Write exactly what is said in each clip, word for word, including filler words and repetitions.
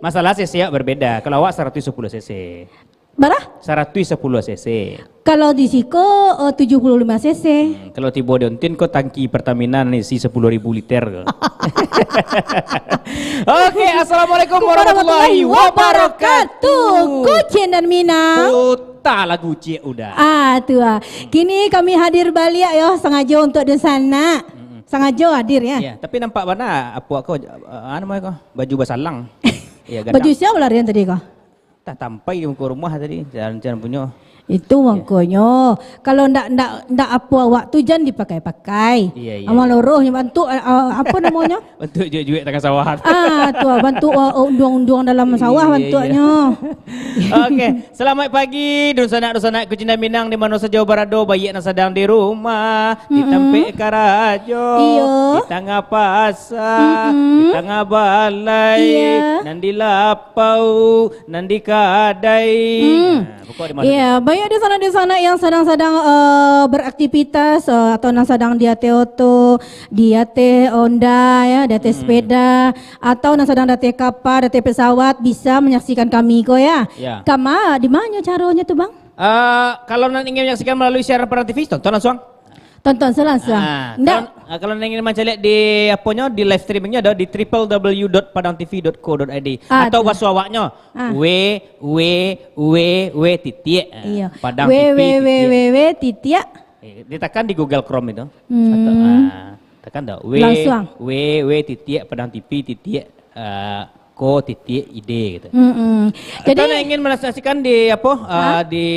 Masalah C C awak berbeda. Kalau awak saratus sapuluh C C. Bara? Saratus sapuluh C C. Kalau di siko, eh, tujuh puluh lima C C. Hmm, kalau tibo di Ontin ko tangki Pertamina nan isi sepuluh ribu liter ko. Oke, assalamualaikum warahmatullahi wabarakatuh. Kucing dan Minang. Puta lagu ciek udah. Ah, tu ah. Kini kami hadir baliak yo, sangajo untuk dunsanak. Mm-mm. Sangajo hadir ya. Ya, tapi nampak bana apo ko, ah, anu ko, baju basalang. Ya, Baju sia balarian tadi ko? Tah tampai di muko rumah tadi, jalan-jalan punyo. Itu mangkonyo, kalau ndak, ndak, ndak apo awak tu jan dipakai-pakai. Iya, iya, Amal iya. Loroh nyo bantuk, eh, eh, apo namonyo? Bantuk juek-juek tangah sawah. Ah, tu ah, bantuk, eh, unduang-unduang dalam sawah Iya, iya. bantuknyo. Oke, selamat pagi dunsanak-dunsanak Kucing dan Minang di mano sajo barado, baiak nan sadang di rumah, di Mm-mm. tampek karajo, Iyo. di tangah pasa, Mm-mm. di tangah balai, Iya. nan di lapau, nan di kadai. Hmm. Nah, pokok di mano Iya, tu? banyak di sana, di sana yang sadang-sadang, eh, beraktivitas, eh, atau nan sadang di ateh oto, di ateh onda, ya, di ateh Hmm. sepeda, atau nan sadang di ateh kapa, di ateh pesawat, bisa menyaksikan kami ko, ya. Ya. Kama, di mana caronyo tu, Bang? Eh, kalau nan ingin menyaksikan melalui siaran Padang T V, tonton langsung. Tonton se langsung. Ah, Ndak. kalau, ah, kalau ingin mancaliak di aponyo, di live streamingnyo ado di triple w dot padang t v dot co dot i d. Ah, Atau tu. baso awaknyo, Ah. w w w w titik, ah, Iyo. Padang T V titik. W W W W titik. Eh, ditekan di Google Chrome itu. Hmm. Atau, ah, tekan dah. W Langsung. W W titik padang T V titik, ah, co titik i d gitu. Mm-mm. Atau Jadi nak ingin menyaksikan di apa, ah, Ah. di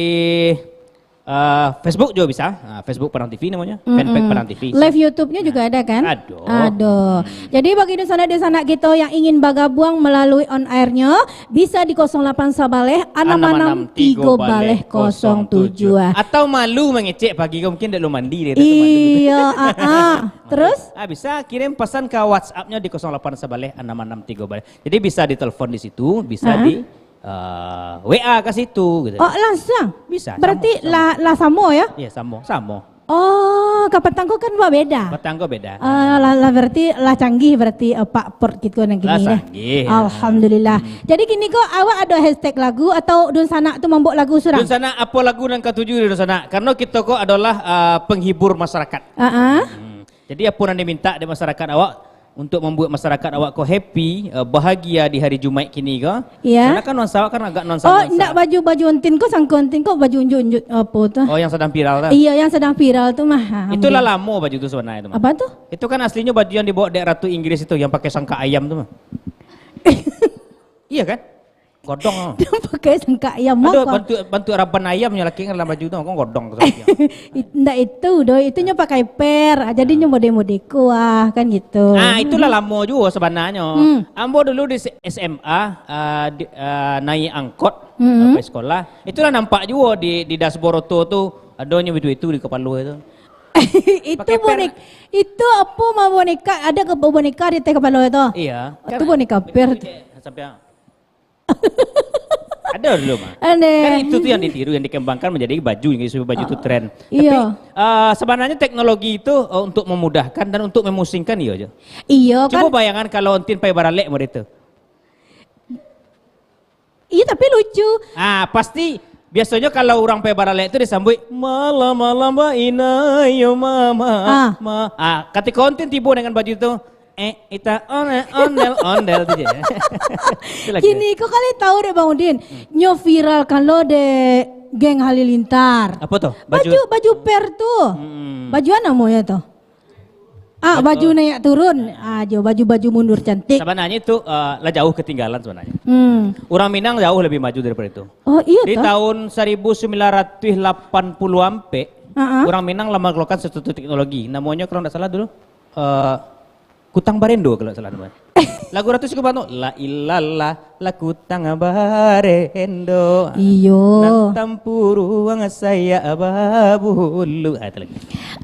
Ah, Facebook juga bisa. Ah, Facebook Padang T V namanya. Mm-mm. Fanpage Padang T V. Live YouTube-nya juga ada, kan? Ada. Ada. Hmm. Jadi, bagi dunsanak-dunsanak kita yang ingin bergabung melalui on air-nya, bisa di kosong lapan sabaleh, anam anam tigo baleh kosong tujuh. Atau malu mengecek pagi ko, mungkin dak lu mandi deh, tak malu gitu. Iya, ah, ah. Terus? Ah, bisa kirim pesan ke WhatsApp-nya di kosong lapan sabaleh, anam anam tigo baleh. Jadi, bisa ditelepon di situ, bisa Ah. di eh, W A ka situ, gitu. Oh, langsung? Bisa, Berarti samo, samo. lah, lah samo, ya? Iya, samo, samo. Oh, ka patang ko kan babeda? Patang ko beda. Ah, lah, lah, berarti lah canggih berarti, eh, Pak Port gitu nan Lah kini, deh. canggih, ya. Alhamdulillah. Hmm. Jadi kini ko awak ada hashtag lagu atau dunsanak tu mambuat lagu surang? Dunsanak, apa lagu nan katuju di dunsanak? Karena kita ko adalah, eh, penghibur masyarakat. Ah, ah. Hmm. Jadi, apa nan diminta dek masyarakat awak untuk mambuat masyarakat awak ko happy, eh, bahagia di hari Jumaik kini ko? Iya. Karena kan nuansa awak kan agak nuansa, Oh, nuansa. ndak baju, baju Ontin ko, sangko Ontin ko, baju unjuk-unjuk apa tu? Oh, yang sedang viral tu? Iya, yang sedang viral tu mah. Ha, Itulah mungkin. lamo baju tu sebenarnya tu mah. Apa tu? Itu kan aslinya baju yang dibawa dek Ratu Inggris itu, yang pakai sangka ayam tu mah. Iya kan? Godong. Dia pakai sangka ayam Aduh, mah, bantuk, bantuk raban ayam nyo laki dalam baju tu, kok godong tu. It-, ndak itu doh, itu nyo pakai per, jadi nyo mode-mode kuah, kan gitu. Ah, itulah lamo juo sebenarnya. Hmm. Ambo dulu di S M A, ah, di, ah, naik angkot, Hmm. ah, pai sekolah. Itulah nampak juo di, di dashboard oto tu, adonyo itu, itu di kepala itu. Itu Pakai per. bonek-, itu apa mah boneka, ada ke boneka di atas kepala itu? Iya. Itu Kan boneka per. Sampai Ada dulu mah. Aneh. Kan itu tu yang ditiru, yang dikembangkan menjadi baju, yang supaya baju tu tren. Iya. Tapi, eh, sebenarnya teknologi itu, eh, untuk memudahkan dan untuk memusingkan, iya aja. Iya, Cuba kan? bayangkan kalau Ontin pai baralek model itu. Iya, tapi lucu. Ah, pasti biasanya kalau orang pai baralek itu disambuik, "Malam-malam baina yo mama." Ah. Ma-, ah, ketika Ontin tiba dengan baju itu, Eh, ita ondel, ondel, ondel tu je. Itu lagu. Kini ko kali tahu dek Bang Udin. Hmm. Nyo viralkan lo dek geng Halilintar. Apa tu? Baju, Baju baju per tu. Hmm. Baju apa namanya tu? Ah, Baju baju naik turun. Ah, jo baju-baju mundur cantik. Sebenarnya itu, eh, lah jauh ketinggalan sebenarnya. Hmm. Orang Minang jauh lebih maju daripada itu. Oh, iya Di toh? tahun seribu sembilan ratus lapan puluh ampe, Ah, ah. orang Minang lah mengeluarkan sesuatu teknologi. Namanya kalau ndak salah dulu, eh, Kutang Barendo kalau ndak salah namanya. Lagu Ratu Sikumbang tu, "La ilalah, la kutang barendo." Iyo. Nan tampuruang sayak babulu. Ah, itu lagi.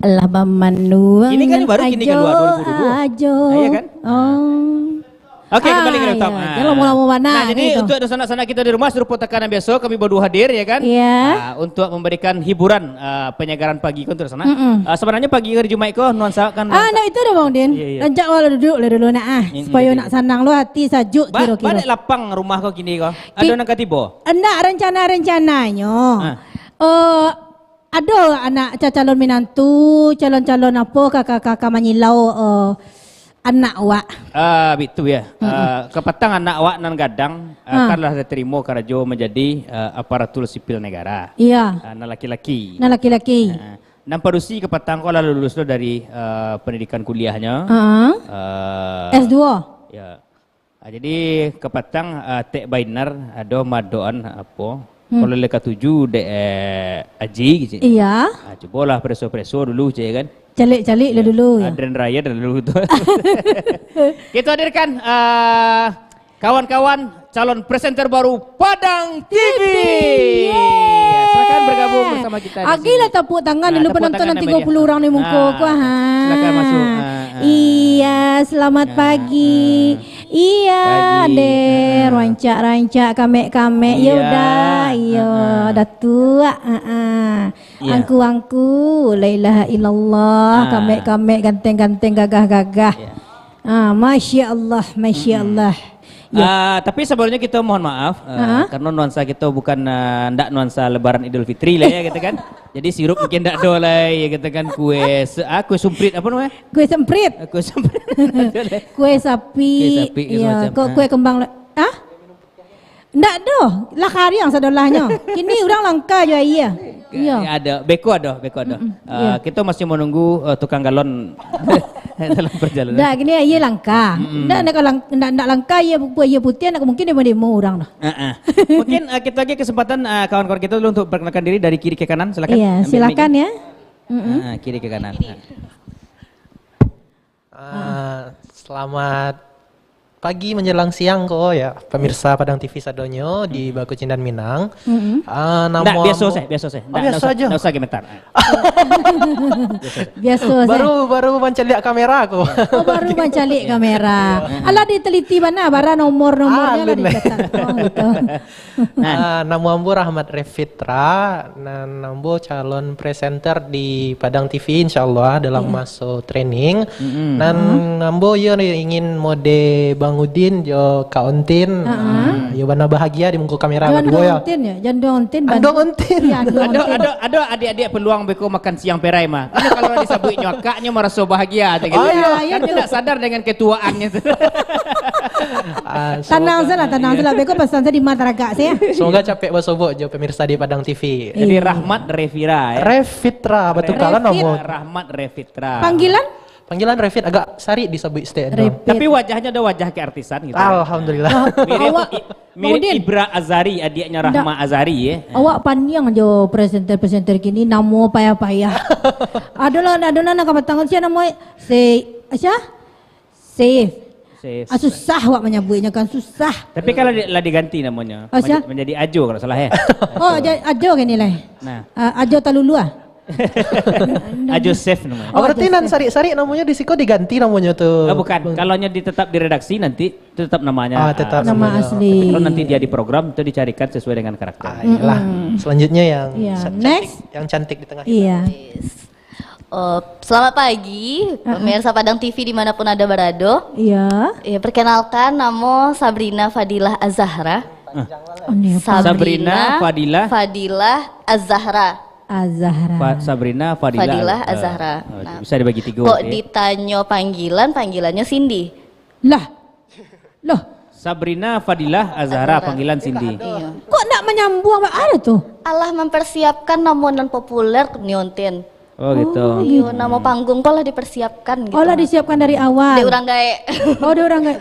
Lah bamanuang Ini kan nan baru kini keluar, dua ribu dua puluh dua. ajo-ajo. Ah, iya kan? Oh. Oke, kembali ke laptop. Iyo. Ah. Jangan lamo-lamo bana. Nah, jadi gitu. Untuk dunsanak-sanak kita di rumah, sarupo takanan biaso, kami baduo hadir, ya kan? Iya. Ah, untuk memberikan hiburan, ah, penyegaran pagi ko untuk dunsanak. Mm-mm. Ah, sebenarnya pagi hari Jumaik ko nuansa kan? Ah, ndak itu doh, Bang Din. Iya, iya. Rancak awak duduak lah dulu nak ah, supayo nak sanang lo hati, sajuk kiro-kiro. Ba-, baliak lapang rumah ko kini ko. Ado nan ka tibo? Ndak, rencana-rencananyo. Ah. Eh, ado anak ca-, calon minantu, calon-calon apo ka, ka, ka, ka manyilau, eh, anak awak. Ah, bitu ya. Mm-mm. Ah, kapatang anak awak nan gadang, ah, kan lah diterimo karajo manjadi, ah, aparatur sipil negara. Iya. Ah, nan laki-laki. Nan laki-laki. Ah, nan padusi kapatang ko lah lulus lo dari, ah, pendidikan kuliahnyo. Ah. Ah, S dua. Ya. Ah, jadi kapatang, ah, tek bainar ado madoan apo. Hmm. Kalau lai katuju dek, eh, Aji gitu. Iya. Ah, cubolah preso-preso dulu, cek kan. Calik-calik lah dulu, ya. Adrian Raya dah dulu tu. Kita hadirkan, ah, kawan-kawan calon presenter baru Padang T V. T V, yeay. Ya, silakan bergabung bersama kita di sini. Agilah tepuk tangan dulu penonton yang tiga puluh orang di muka aku, ah. Silakan masuk. Ah, ah. Iya, selamat pagi. Iya, deh, rancak-rancak, kamek-kamek, ya udah, iyo, datuak, ah, ah. Iya. Angku-angku, la ilaha illallah, kamek-kamek, ganteng-ganteng, gagah-gagah. Iya. Ah, masya Allah, masya Allah. Ya. Ah, tapi sebelumnya kita mohon maaf, ah, karena nuansa kita bukan, ah, ndak nuansa Lebaran Idul Fitri lah ya, gitu kan. Jadi sirup mungkin ndak ado lah, ya, gitu kan. Kue se-, ah, kue sumprit apa namanya? Kue semprit. Ah, kue semprit. Kue sapi. Kue sapi, kue semacam, kok ah. Kue kembang le-, ah? Ndak doh, lah kariang sadolahnyo. Kini urang langka jo aia. Iyo. Ado, beko ado, beko ado. Mm-mm, ah, iyo. Kita masih menunggu, eh, tukang galon dalam perjalanan. Ndak, kini aia langka. Mm-mm. Ndak, ndak lang-, ndak, ndak langka aia pu-, aia putiah, ndak mungkin demo-demo urang doh. Heeh. Mungkin, eh, kita bagi kesempatan, eh, kawan-kawan kita dulu untuk perkenalkan diri dari kiri ke kanan, silakan. Iya, ambil silakan mic. Ya. Mm-mm. Ah, kiri ke kanan. Ah, selamat pagi menjelang siang ko ya, pemirsa Padang T V sadonyo di Bakucindan Minang. Mm-mm. Ah, namo ambo biaso se, biaso se. Oh, ndak, biaso ndak usah, aja. Ndak usah gemetar. Biaso se. Baru, baru mancaliak kamera ko. Oh, baru mancaliak kamera. Alah, diteliti bana, bara nomor-nomornya lah dicatat. Oh, gitu. Nah. Ah, namo ambo Rahmat Refitra, nan ambo calon presenter di Padang T V, insyaallah, dalam maso training. Mm-mm. Nan ambo yo ingin mode Bang Udin jo Kak Ontin. Ah, yo bana bahagia di muko kamera baduo yo. Ontin ya, Jando Ontin, Andong Ontin. Iya, Andong Ontin. Ado, ado, ado adiak-adiak peluang beko makan siang perai mah. Kalau disabuiknyo akaknyo maraso bahagia, gitu. Oh, iya. Kan dia ndak sadar dengan ketuaannya tu. Ah, tanang salah, tanang salah. Beko pasan saja di masyarakat saya. Semoga capek basobok jo pemirsa di Padang T V. Jadi Rahmat Refira, ya. Refitra, betul kalah namo. Rahmat Refitra. Panggilan? Panggilan Refit agak sarik disabuik stek tu. Tapi wajahnya ada wajah keartisan gitu. Alhamdulillah. Mirip Ibra Azari, adiaknya Rahma Azari, ya. Awak paniang jo presenter-presenter kini, namo payah-payah. Adolah, adolah nak kamatang sia namo se-, sia? Safe. Safe. Ah, susah awak manyabuiknyo kan, susah. Tapi kalau di-, lah diganti namanya, ah, sia? Menja-, menjadi Ajo kalau salah, ya. Oh, ja-, Ajo kini lah. Nah. Ah, Ajo Talulu ah. Ajo Safe namanya. Oh, berarti nan sarik-sarik namanya di siko diganti namanya tu. Ah, bukan. Kalau nya di-, tetap di redaksi nanti tetap namanya, ah, tetap nama asli. Tapi kalau nanti dia di program itu dicarikan sesuai dengan karakter. Ah, iyalah. Selanjutnya yang cantik, yang cantik di tengah kita. Iya. Eh, selamat pagi, pemirsa Padang T V dimanapun Anda berada. Iya. Ya, perkenalkan, namo Sabrina Fadilah Azahra. Sabrina Fadilah. Fadilah Azahra. Azahra. Fa-, Sabrina Fadilah, Fadilah eh, Azahra. Oh, nah, bisa dibagi tiga. Kok ditanyo panggilan, panggilannya Cindy. Lah. Loh. Sabrina Fadilah Azahra, panggilan Cindy. Iya. Kok ndak menyambung, Mbak? Ada tuh. Alah mempersiapkan namo nan populer niontin. Oh, gitu. Iyo, namo panggung kok lah dipersiapkan gitu. Oh, lah disiapkan dari awal. Dek urang gaek. Oh, dek urang gaek.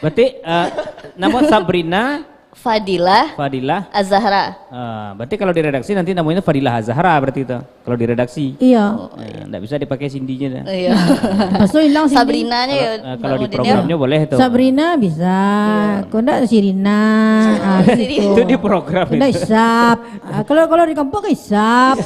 Berarti, eh, namo Sabrina, Fadilah Fadilah. Azahra. Ah, berarti kalau di redaksi nanti namanya Fadilah Azahra berarti itu. Kalau di redaksi. Iya. Nah, ndak bisa dipakai Cindy-nya dah. Iya. Pas tu hilang Cindy. Sabrinanya ya. Eh, kalau di Bang Udin, programnya boleh tuh. Sabrina bisa. Kau ndak Sirina. Ah, Sirina. gitu. Itu di program Kau ndak itu. Isap. Ah, kalau kalau di kampung kan Isap.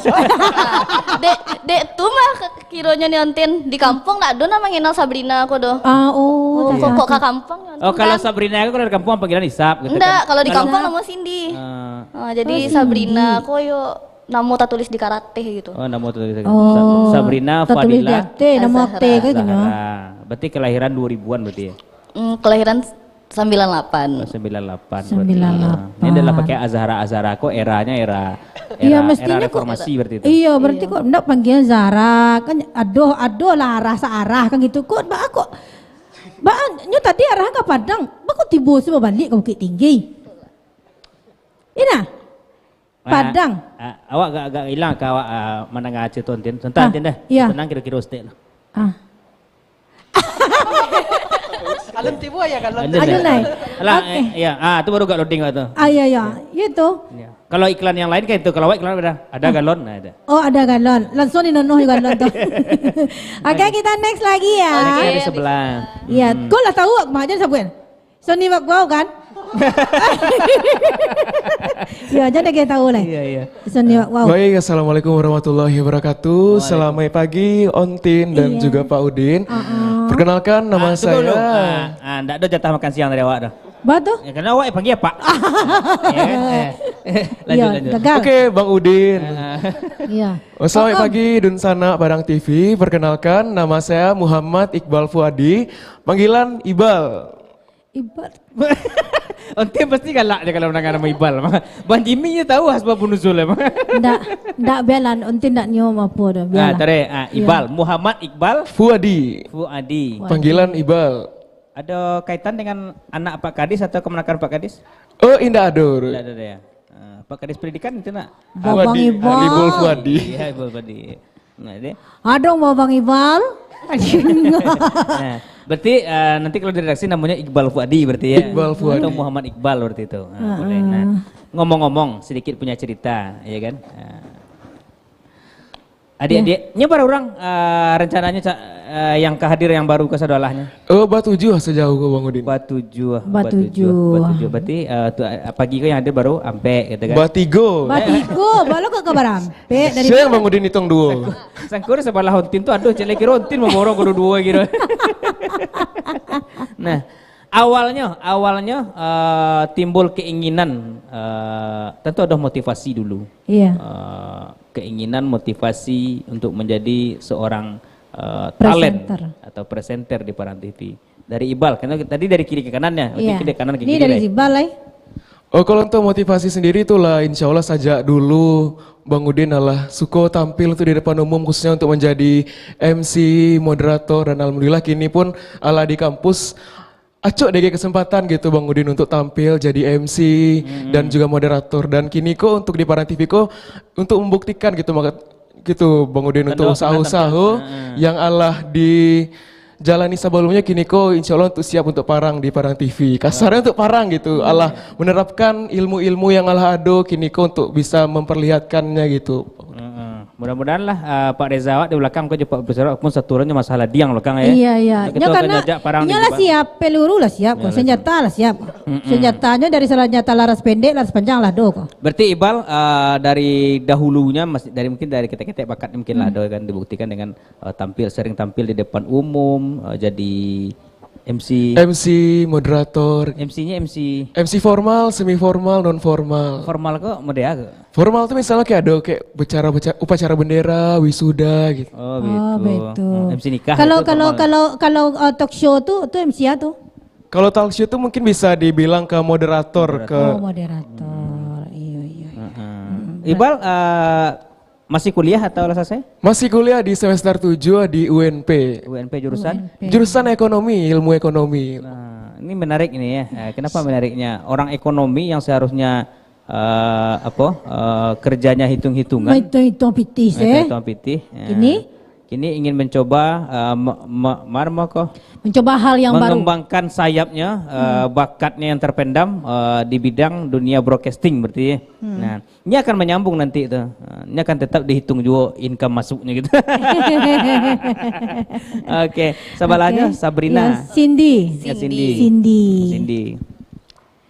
Dek, dek tu mah ke- kironyo ni Ontin. Di kampung ndak ado nang mangenal Sabrina ko doh. Ah, oh, Oh, tak kok, kok tahu. ka kampung ni Ontin Oh, kalau kan? Sabrina itu kalau di kampung panggilan Isap gitu Ndak, kan. kalau di kampung namo Cindy. Ah, Ah, jadi Sabrina ko yo namo tatulis di karateh gitu. oh, nama tu. Oh, Sabrina tatulis di Fadila akte, nama Azahra. akte kan gitu. Zahra. Berarti kelahiran dua ribuan berarti ya? Hmm, kelahiran sembilan delapan. Oh, sembilan delapan. Sembilan delapan. Ini adalah pakai Azahra Azahra kok eranya era era, Iya, era mestinya kok- reformasi berarti itu. Iya, berarti kok ndak panggilan Zahra kan ado ado lah arah searah kan gitu. Kok ba kok ba nyo tadi arah ka Padang, ba kok tibo sih balik ke Bukit Tinggi. Ina. Padang. Ah, awak agak agak hilang ke awak ah, mendengar cerita Ontin. Sebentar Ah, Ontin dah. iya. Tenang kira-kira setek lah. Ah. Alun tibo ya kalau Ada Ada dah. naik. Alah, Oke. eh, ya. Ah, tu baru agak loading waktu. Ah, iya, iya. Itu. Ya. Kalau iklan yang lain kan itu, kalau awak iklan ada ada galon, nah ada. Oh, ada galon. Langsung dinonoh galon tu. Oke, kita next lagi ya. Next dari sebelah. Ya, kau lah tahu aku mah aja sabuan. Sony Wakbau kan? Ya, jangan dia tahu lah. Iya, iya. Sony Wakbau. Baik, assalamualaikum warahmatullahi wabarakatuh. Selamat pagi Ontin dan Iya. juga Pak Udin. Uh-uh. Perkenalkan nama Ah, tunggu saya. dulu. Ah, ah, ndak ada jatah makan siang dari awak dah. Batu? Ya, karena awak yang panggil apa? Ya, kan? Eh, eh, lanjut, Iya, lanjut. gagal. Oke, Bang Udin. Ah, Iya. Oh, selamat Oh, oh. pagi Dunsana Padang T V. Perkenalkan nama saya Muhammad Iqbal Fuadi, panggilan Ibal. Ibat. Ontin pasti galak je kalau mendengar nama Ibal. Bang Jimmy je tahu asbab nuzul emang. Ndak, ndak biarlah. Ontin ndak nyium apa dah. Ah, Biarlah. tadi ah, Iya. Ibal Muhammad Iqbal Fuadi, Fuadi. Fuadi. panggilan Ibal. Ada kaitan dengan anak Pak Kadis atau kemenakan Pak Kadis? Oh, indak ada. Tidak ada ya. Ah, Pak Kadis Pendidikan itu nak. Babang Fuadi, Ibal. Ibal Fuadi. Iya, Ibal Fuadi. Nah, ini. Adong Babang Ibal. Nah, berarti eh, nanti kalau di redaksi namanya Iqbal Fuadi berarti ya. Iqbal Fuadi. Atau Muhammad Iqbal berarti itu. Ah, boleh. Nah, ngomong-ngomong sedikit punya cerita, ya kan? Ah. Adik-adik, nya berapa orang eh, rencananya Cak, eh, yang ka hadir yang baru ka sadolahnyo? Oh, batujuh sejauh ko Bang Udin. Batujuh, Batujuh. Batujuh. Berarti eh, tu, eh, pagi ko yang hadir baru ampek gitu kan? Batigo. Batigo, baru ke kabar ampek dari Siang Bang Udin hitung dua. Sangkur sebelah Ontin tu aduh cek lagi Ontin memborong kudu dua gitu. Nah, awalnya awalnya eh, timbul keinginan eh, tentu ada motivasi dulu. Iya. Eh, keinginan motivasi untuk menjadi seorang eh, talent Presenter. atau presenter di Padang T V. Dari Ibal, karena tadi dari kiri ke kanannya, berarti Iya. kiri kanan ke Ini kiri. dari Deh. Ibal lah. Oh, kalau untuk motivasi sendiri itulah insya Allah sajak dulu Bang Udin adalah suko tampil untuk di depan umum khususnya untuk menjadi M C, moderator dan alhamdulillah kini pun alah di kampus acok dikasih kesempatan gitu Bang Udin untuk tampil jadi M C dan juga moderator dan kini ko untuk di Padang T V ko untuk membuktikan gitu maka gitu Bang Udin untuk Tanda usaha-usaha penantang. Heeh. yang alah di jalani sebelumnya kini ko insya Allah untuk siap untuk parang di Padang T V. Kasarnya untuk parang gitu. Allah menerapkan ilmu-ilmu yang Allah ado kini ko untuk bisa memperlihatkannya gitu. Heeh. Mudah-mudahan lah uh, Pak Reza awak di belakang ko je Pak Reza awak pun saturannya masalah diang belakang ya. Iya, iya. Kita Nyo akan karena ajak parang nyo di lah Jepang. siap, peluru lah siap, Ya, lah senjata lah siap. Senjatanya dari senjata laras pendek, laras panjang lah do ko. Berarti Ibal uh, dari dahulunya masih dari mungkin dari ketek-ketek bakat mungkin lah do kan dibuktikan dengan uh, tampil sering tampil di depan umum uh, jadi M C. M C, moderator, M C-nya M C M C formal, semi formal, non formal. Formal kok model ke? Formal tuh misalnya kayak ada kayak bicara, bicara upacara bendera, wisuda gitu. Oh, Oh, betul. betul. Hmm, M C nikah. Kalau Itu kalau formal. kalau kalau uh, talk show tuh tuh M C ya tuh. Kalau talk show tuh mungkin bisa dibilang ke moderator ke Oh, moderator. Iya, iya. Iya. Heeh. Ibal uh, masih kuliah atau lah selesai? Masih kuliah di semester tujuh di U N P. U N P jurusan? Jurusan ekonomi, ilmu ekonomi. Nah, ini menarik ini ya. Eh, kenapa menariknya? Orang ekonomi yang seharusnya eh, apa eh, kerjanya hitung-hitungan, Hitung-hitung pitih eh. hitung pitih. Ya. Ini Kini ingin mencoba, eh, me-, me-, mar-, ma ko? Mencoba hal yang baru. Mengembangkan sayapnya, eh, hmm, bakatnya yang terpendam, eh, di bidang dunia broadcasting berarti, ya. Hmm. Nah, ini akan menyambung nanti tu. Eh, ini akan tetap dihitung juga income masuknya gitu. Oke, sabalahnyo, oke, Sabrina. Ya, Cindy. Ya, Cindy. Cindy. Cindy.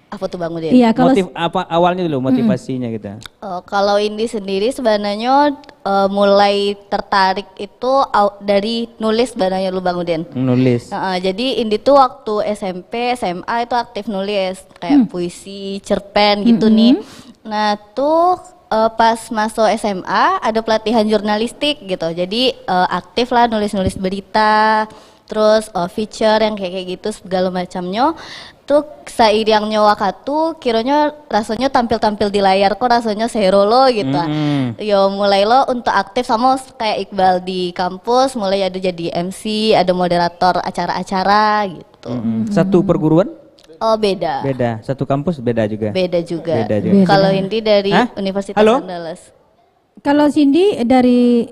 Apa tu, Bang Udin? Iya, kalau motif apa awalnya dulu, mm-mm, motivasinya gitu? Oh, kalau Indi sendiri sebenarnya, eh, mulai tertarik itu aw-, dari nulis sebenarnya dulu, Bang Udin. Nulis. Heeh, jadi Indi tuh waktu S M P, S M A itu aktif nulis, kayak, hmm, puisi, cerpen gitu nih. Mm-mm. Nah, tuh, eh, pas masuk S M A ada pelatihan jurnalistik gitu. Jadi, eh, aktif lah nulis-nulis berita, terus, eh, feature yang kayak, kayak gitu segala macamnya. Tuh seiringnya waktu, kiranya rasanya tampil-tampil di layar kok rasanya seru lo gitu. Mm-mm. Yo, mulai lo untuk aktif sama s-, kayak Iqbal di kampus, mulai ada jadi M C, ada moderator acara-acara gitu. Mm-mm. Satu perguruan? Oh, beda. Beda. Satu kampus beda juga? Beda juga. Beda juga. Beda. Kalau Indi dari, hah? Universitas, halo? Andalas. Kalau Cindy dari,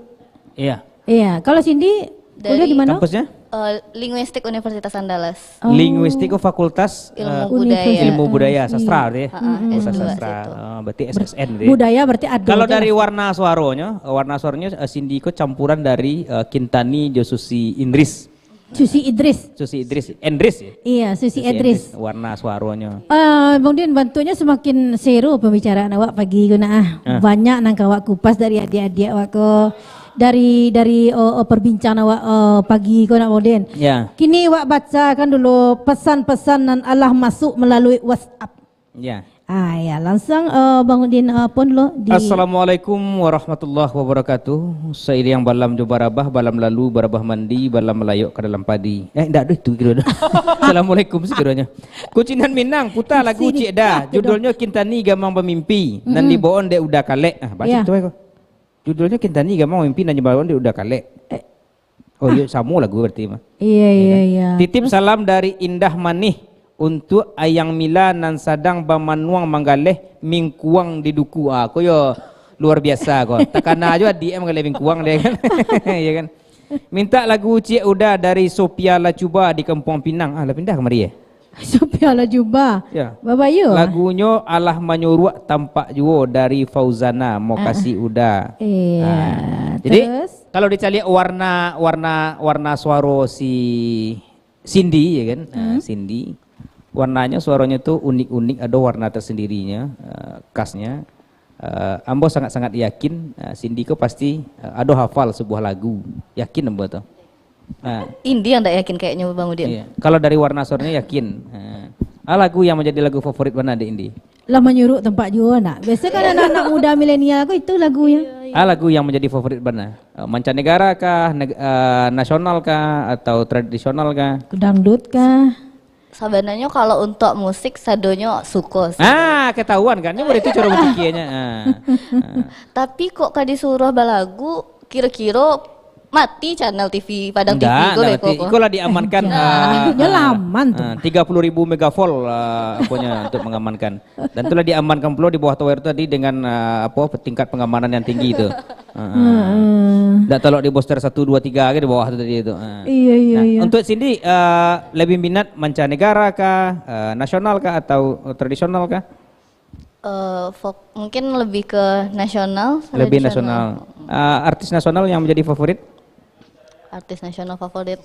iya. Iya, kalau Cindy dari kuliah di mana? Kampusnya? Eh, Linguistik Universitas Andalas. Oh. Linguistik ko Fakultas, ilmu, eh, budaya. Universitas. Ilmu budaya, sastra, iya, berarti ya? Heeh, fakultas S dua sastra. Situ. Oh, berarti S S N berarti. Budaya berarti ada. Kalau aja dari lah. Warna suaronyo, eh, warna suaronyo, eh, Cindy ko campuran dari, eh, Kintani jo Susi Indris. Susi Idris. Susi Idris, Endris ya? Iya, Susi Susi Idris. Endris, warna suaronyo. Eh, Bang Din, bantuaknya semakin seru pembicaraan awak pagi ko nak ah. Ah. Banyak nan ka awak kupas dari adiak-adiak awak ko. Dari, dari, oh, oh, perbincangan awak, oh, pagi ko nak, Bang Din. Ya. Kini awak bacakan dulu pesan-pesan nan alah masuk melalui WhatsApp. Ya. Ah, ya, langsung, eh, Bang Udin, eh, pun lo di. Assalamualaikum warahmatullahi wabarakatuh. Sairiang balam jo barabah, balam lalu, barabah mandi, balam malayok ka dalam padi. Eh, ndak ado itu kiro dah. Assalamualaikum sekiranya. Kucinan Minang, puta lagu Ciek Da. Judulnyo Kintani Gamang Bamimpi, nan dibawakan dek Uda Kalek. Ah, baca tu ko. Judulnyo Kintani Gamang Bamimpi, nan dibawakan dek Uda Kalek. Eh. Oh, iyo, samo lagu berarti mah. Iya, iya, iya. Titip salam dari Indah Manih untuk Ayang Mila nan sadang bamanuang manggaleh mingkuang di duku. Ah, ko yo luar biasa ko. Takana jo adiak manggaleh mingkuang dia kan. Iya kan? Minta lagu Ciek Uda dari Sophia Lacuba di Kampuang Pinang. Ah, lah pindah kamari eh? Sophia Lacuba. Ya. Babayo. Lagunyo Alah Manyuruak tampak juo dari Fauzana. Mokasih Uda. Iya. Ah. Jadi, terus? Kalau dicaliak warna, warna, warna suaro si Cindy, ya kan? Ah, Cindy. Warnanya, suaranya tu unik-unik, ada warna tersendirinya, eh, khasnya. Eh, ambo sangat-sangat yakin, eh, Cindy ko pasti, eh, ado hafal sebuah lagu. Yakin ambo tu. Ah. Indi yang ndak yakin kayaknya, Bang Udin. Iya. Kalau dari warna suaranya yakin. Ah. Ah, lagu yang menjadi lagu favorit mana, Dek Indi? Lah Manyuruak tampak juo nak. Biasa kan anak-anak muda milenial ko itu lagunya. Ah, lagu yang menjadi favorit bana. Eh, mancanegara kah, neg-, eh, nasional kah, atau tradisional kah? Dangdut kah? Sabananyo kalau untuak musik, sadonyo suko sih. Ah, ketahuan kan? Ini berarti cara berpikirnya. Ah. Ah. Tapi kok ka disuruh balagu, kiro-kiro mati channel T V, Padang T V. Ndak, ko ndak beko mati. Ko. Iko lah diamankan, ah, ah, laman tu. Ah, tiga puluh ribu megavolt, ah, aponya untuk mengamankan. Dan itulah diamankan pulo di bawah tower tadi dengan, ah, apa, tingkat pengamanan yang tinggi tu. Ah, ah. Heeh. Ndak talok di booster satu, dua, tiga ke di bawah tu tadi tu. Ah. Iya, iya, nah, iya. Untuk Cindy, ah, lebih minat mancanegara kah, ah, nasional kah, atau tradisional kah? Eh, fok-, mungkin lebih ke nasional, lebih tradisional. Nasional. Ah, artis nasional yang menjadi favorit? Artis nasional favorit.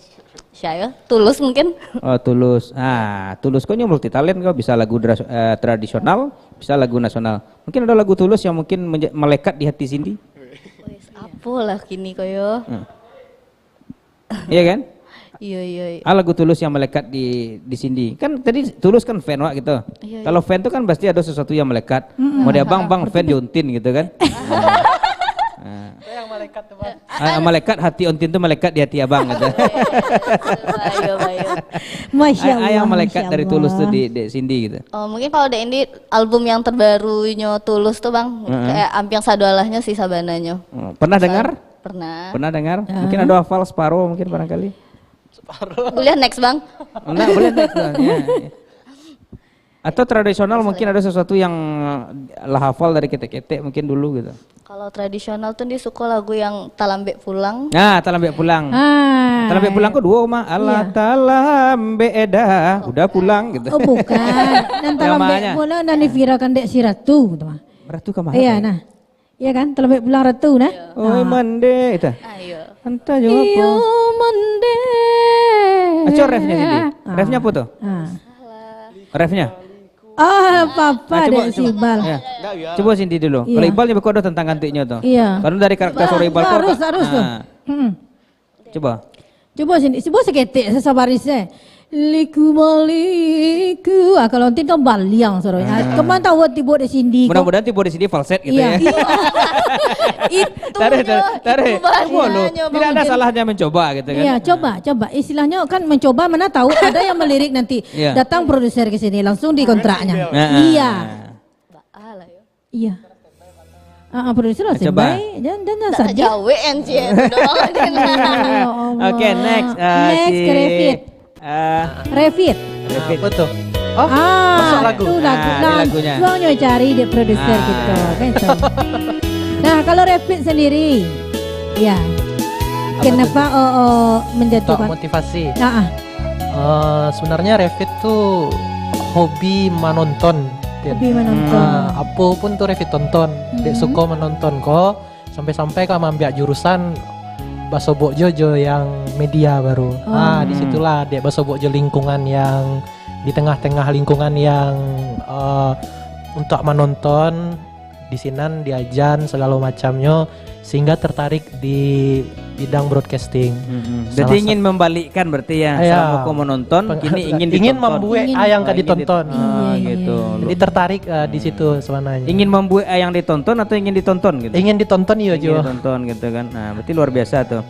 Siapa? Tulus mungkin? Oh, Tulus. Ah, Tulus ko nyo multi talent ko, bisa lagu dras-, eh, tradisional, bisa lagu nasional. Mungkin ada lagu Tulus yang mungkin menja-, melekat di hati Cindy? Wes, apolah kini ko yo. Hmm. Iya kan? Iya, iya, iya. Ah, lagu Tulus yang melekat di, di Cindy. Kan tadi Tulus kan fan wak gitu. Iya, iya. Kalau fan tu kan pasti ada sesuatu yang melekat. Mm-mm. Mau dia bang, bang, fan di Ontin gitu kan. Nah. Itu yang malaikat tu, Bang. Ah, malaikat hati Ontin tu melekat di hati abang gitu. Bayu, bayu. Masya Allah, ah, yang malaikat dari Tulus tu di, di Cindy gitu. Oh, mungkin kalau Dek Indi, album yang terbarunya Tulus tu, Bang, mm-mm, kayak ampiang sadoalahnya sih sabananyo. Oh, pernah dengar? Pernah. Pernah dengar? Ah. Mungkin ada hafal separuh mungkin barangkali. Separuh. Boleh next, Bang. Enggak, boleh next, Bang. Ya, ya. Atau tradisional mungkin ada sesuatu yang lah hafal dari ketek-ketek mungkin dulu gitu. Kalau tradisional tu dia suka lagu yang Talambek Pulang. Nah, Talambek Pulang. Ah. Talambek Pulang ko duo mah. Alah, iya. Talambek dah, udah pulang gitu. Oh, bukan. Nan Talambek Pulang nan diviralkan dek si Ratu gitu mah. Ratu kamari. Iya, nah. Iya kan? Talambek Pulang Ratu nah. Oi, ah. Mande itu. Ah, iya. Entah jawab iyo, apa. Mande. Aco refnya sini. Ah. Refnya apa tu? Ah. Refnya? Ah, apa-apa ah, cuba, dek si Iqbal. Ya. Cuba Cindy dulu. Iya. Kalau Iqbal ni beko ado tantang kantiknyo tu. Iya. Karena dari karakter suara Iqbal tu harus, harus tu. Nah. Hmm. Cuba. Cuba Cindy, cuba saketek sasabaris eh. Liku maliku. Ah, kalau nanti kan baliang suaranya. Ah. Kemana tahu tibo di Cindy kok. Mudah-mudahan tibo di Cindy falset gitu ya. Iya. Itu tarik, tarik. Cuba dulu. Tidak ada salahnya mencoba gitu kan. Iya, coba, coba. Istilahnya kan mencoba, mana tahu ada yang melirik nanti. Iya. Datang produser ke sini, langsung dikontraknya. Heeh. Iya. Iya. Ah, ah, produser lah. Coba. Baik. Jangan, jangan tak sadih. Jawek yang cie tu doang. Ya Allah. Oke, next. Ah, next si, ke Revit. Ah, Revit. Revit. Apa tu? Oh, ah, masuk lagu. Tu lagu. Ah, ini lagunya. Langsuangnyo cari dek produser ah. Gitu. Kan, so. Nah, kalau Revit sendiri, ya. Apa kenapa, tu? Oh, oh, menjatuhkan? Untuk motivasi. Ah, ah. Eh, sebenarnya Revit tu hobi menonton. Hobi menonton. Ah, apa pun tu Revit tonton. Dek hmm. Suko menonton ko, sampai-sampai ka mambiak jurusan basobok jo, jo yang media baru. Oh. Ah, di hmm. Situlah dek basobok jo lingkungan yang di tengah-tengah lingkungan yang, eh, untuk menonton di sinan diajan segalo macamnyo sehingga tertarik di bidang broadcasting. Mm-mm. Jadi ingin membalikkan berarti ya, ya. Samo ko menonton, peng-, kini ingin ditonton. Ingin membuat ah, yang ka ditonton. Ah, iya, gitu. Iya. Jadi tertarik, eh, di situ sebenarnya. Ingin membuat ah, yang ditonton atau ingin ditonton gitu? Ingin ditonton, iya, ingin ditonton gitu kan. Nah, berarti luar biasa tuh.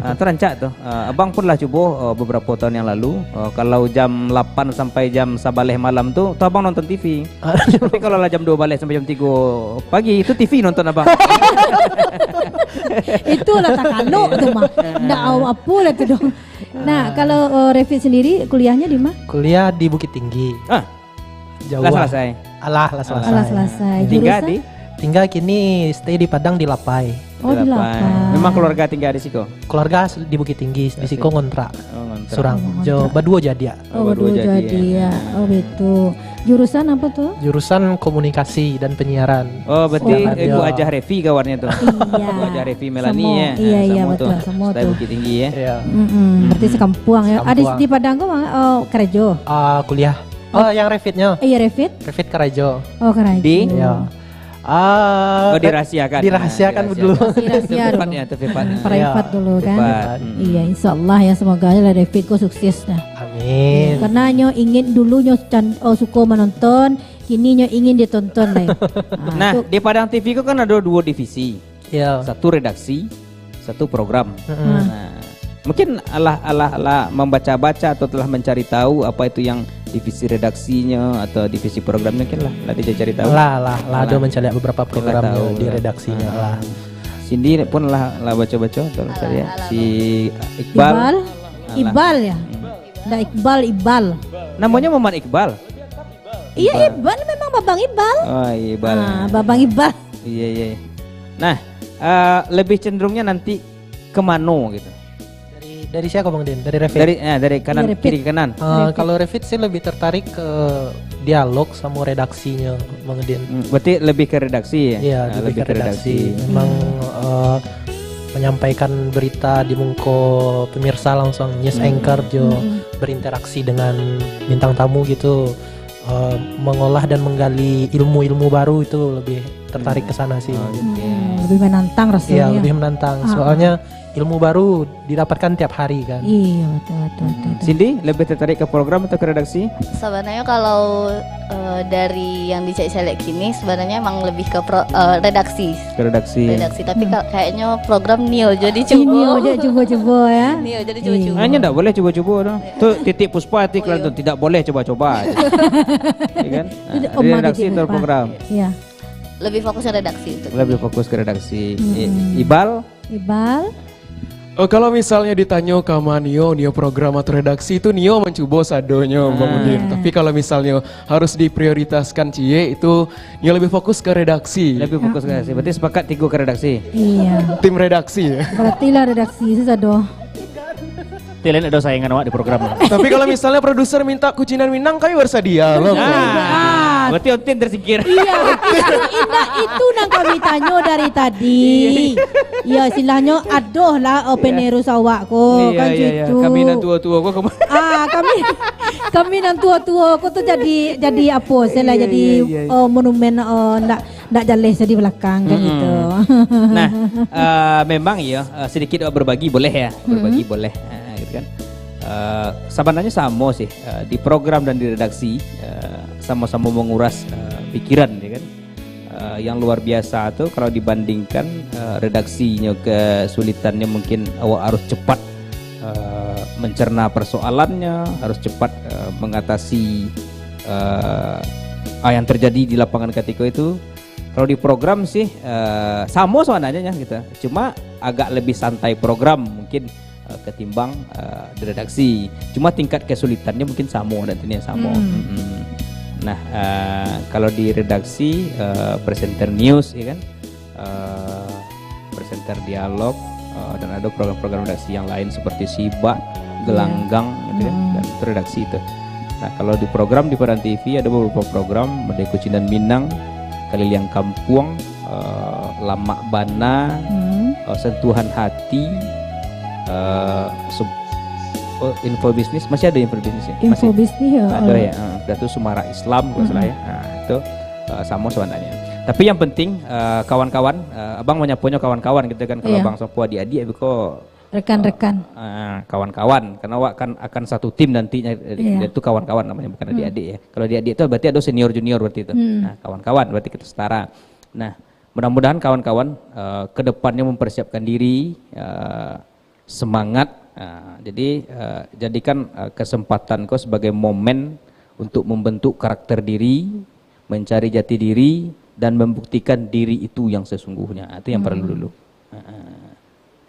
Ah, tu rancak tuh. Ah, abang pun lah cubo, eh, beberapa tahun yang lalu. Eh, kalau jam lapan sampai jam sabaleh malam tu, tu abang nonton T V. Tapi kalau lah jam dua baleh sampai jam tiga pagi, itu T V nonton abang. Itulah takalok tu mah. Ndak apo lah tu dong. Nah, kalau, eh, Revit sendiri kuliahnya di mana? Kuliah di Bukittinggi. Ah. Jauh. Lah selesai. Alah, lah selesai. Alah selesai. Tinggal di? Jurusan? Tinggal kini stay di Padang di Lapai. Oh, di Lapai. Memang keluarga tinggal di siko? Keluarga di Bukittinggi, di siko ngontrak. Oh, ngontrak. Surang. Oh, ngontrak. Jo, baduo jo adiak. Oh, baduo jo adiak. Oh, betul. Jurusan apa tu? Jurusan komunikasi dan penyiaran. Oh, berarti Ibu Ajah Revi kawannya tu. Iya. Ibu Ajah Revi Melani ya. Iya, iya, betul. Sama tu. Stay Bukittinggi ya. Iya. Mm-mm, berarti sekampuang ya. Sekampuang. Ada di Padang kok, oh, kerja? Ah, kuliah. Oh, yang Revitnya. Iya, Revit. Revit karajo. Oh, karajo. Di? Iya. Ah, oh, dirahasiakan. Dirahasiakan dulu. Dirahasiakan. Itu privatnya, itu privatnya. Privat dulu kan. Privat. Mm. Iya, insya Allah ya, semoga lah Revit ko sukses dah. Amin. Iya, karena nyo ingin dulu nyo can-, oh, suko menonton, kini nyo ingin ditonton lah. Ah, nah, tu di Padang T V ko kan ada dua divisi. Iya. Satu redaksi, satu program. Mm-mm. Nah, mungkin alah, alah, alah membaca-baca atau telah mencari tahu apa itu yang divisi redaksinya atau divisi programnya, mungkin lah, lah dicari tahu. Lah, lah, lah, ada mencari beberapa program di redaksinya lah. Ah. Cindy pun lah, lah baca-baca atau lah cari ya. Si Iqbal. Iqbal? Alah. Iqbal ya? Hmm. Ndak Iqbal, Ibal. Namanya Muhammad Iqbal. Iya, Iqbal. Iqbal memang Babang Iqbal. Oh, iya, Iqbal. Ah, Babang Iqbal. Iya, iya. Nah, eh, lebih cenderungnya nanti ke mano gitu? Dari, dari siapa, Bang Din? Dari Revit? Dari, eh, dari kanan, dari Revit. Kiri ke kanan. Eh, Revit. Kalau Revit sih lebih tertarik ke dialog sama redaksinya, Bang Din. Hmm, berarti lebih ke redaksi ya? Iya, nah, lebih ke redaksi. Memang, eh, menyampaikan berita di muko pemirsa langsung, news anchor jo, berinteraksi dengan bintang tamu gitu. Eh, mengolah dan menggali ilmu-ilmu baru itu lebih tertarik ke sana sih. Oh, gitu. Hmm, lebih menantang rasanya. Iya, lebih menantang. Ah. Soalnya ilmu baru didapatkan tiap hari kan. Iya, betul, betul, betul, betul. Cindy, lebih tertarik ke program atau ke redaksi? Sebenarnya kalau, eh, dari yang dicari-cari kini, sebenarnya emang lebih ke pro-, eh, redaksi. Ke redaksi. Redaksi, tapi ka-, kayaknya program nio jadi cubo. Nio jadi cubo-cubo ya. Nio jadi cubo-cubo. Hanya ndak boleh cubo-cubo tu. Tu titik Puspa, titik iklan tu, tidak boleh coba-coba. Ya kan? Nah, redaksi atau program? Iya. Lebih fokus ke redaksi untuk ini. Lebih fokus ke redaksi. Mm-mm. I-, Ibal? Ibal. Oh, kalau misalnyo ditanyo ka ma nio, nio program atau redaksi, itu nio mancubo sadonyo, Bang Udin. Ah. Tapi kalau misalnyo harus diprioritaskan ciek, itu nio lebih fokus ke redaksi. Lebih fokus ke redaksi. Berarti sepakat tigo ke redaksi. Iya. Tim redaksi, ya? Berarti lah redaksi sado. Ti lain ado saingan awak di program tu. Tapi kalau misalnya produser minta Kucinan Minang, kami bersedia, loh. Ah, berarti Otin tersingkir. Iya, itu, indak itu nan kami tanyo dari tadi. Iya, iya. Iya, istilahnya adoh lah, oh, penerus awak ko, iya, kan iya, iya. Gitu. Kami nan tua-tua ko kama- Ah, kami, kami nan tua-tua ko tu jadi, jadi apa, saya lah. Iya, jadi, iya, iya, iya. Oh, monumen, oh, ndak ndak jaleh sa di balakang, kan, mm-mm, gitu. Nah, eh, memang iyo, eh, sedikit berbagi boleh ya, berbagi boleh, eh, gitu kan. Eh, sabananyo samo sih, eh, di program dan di redaksi, eh, samo-samo menguras, eh, pikiran, ya kan. Eh, yang luar biasa tu kalau dibandingkan, eh, redaksinyo kesulitannyo mungkin awak harus cepat, eh, mencerna persoalannya, harus cepat, eh, mengatasi, eh, ah, yang terjadi di lapangan ketika itu. Kalau di program sih, eh, samo sabananyo nyo gitu. Cuma agak lebih santai program mungkin, eh, ketimbang, eh, di redaksi. Cuma tingkat kesulitannyo mungkin samo, dan itu yang samo. Hmm. Mm-mm. Nah, eh, kalau di redaksi, eh, presenter news, ya kan? Eh, presenter dialog, eh, dan ada program-program redaksi yang lain seperti Sibak, iya, Gelanggang, gitu kan, hmm, dan itu redaksi itu. Nah, kalau di program di Padang T V ada beberapa program, Madai Kucinan Minang, Kaliliang Kampuang, eh, Lamak Bana, hmm, eh, Sentuhan Hati, eh, sub-, oh, Info Bisnis, masih ada Info Bisnis ya? Info Bisnis ya, ada ya, eh, dah tu Semarak Islam, kalau salah ya. Hmm. Nah, itu, eh, samo sabananyo. Tapi yang penting, eh, kawan-kawan, eh, abang manyaponyo kawan-kawan gitu kan, kalau, iya, abang sapo adik-adik, beko, rekan-rekan, eh, eh, kawan-kawan, karena awak kan akan satu tim nantinya, eh, iya, itu kawan-kawan namanya, bukan, hmm, adik-adik ya. Kalau adik-adik tu berarti ada senior junior berarti itu. Hmm. Nah, kawan-kawan berarti kita setara. Nah, mudah-mudahan kawan-kawan, eh, ke depannya mempersiapkan diri, eh, semangat. Eh, jadi, eh, jadikan, eh, kesempatan ko sebagai momen untuk membentuk karakter diri, mencari jati diri, dan membuktikan diri itu yang sesungguhnya. Ah, itu yang perlu, hmm, dulu. Heeh.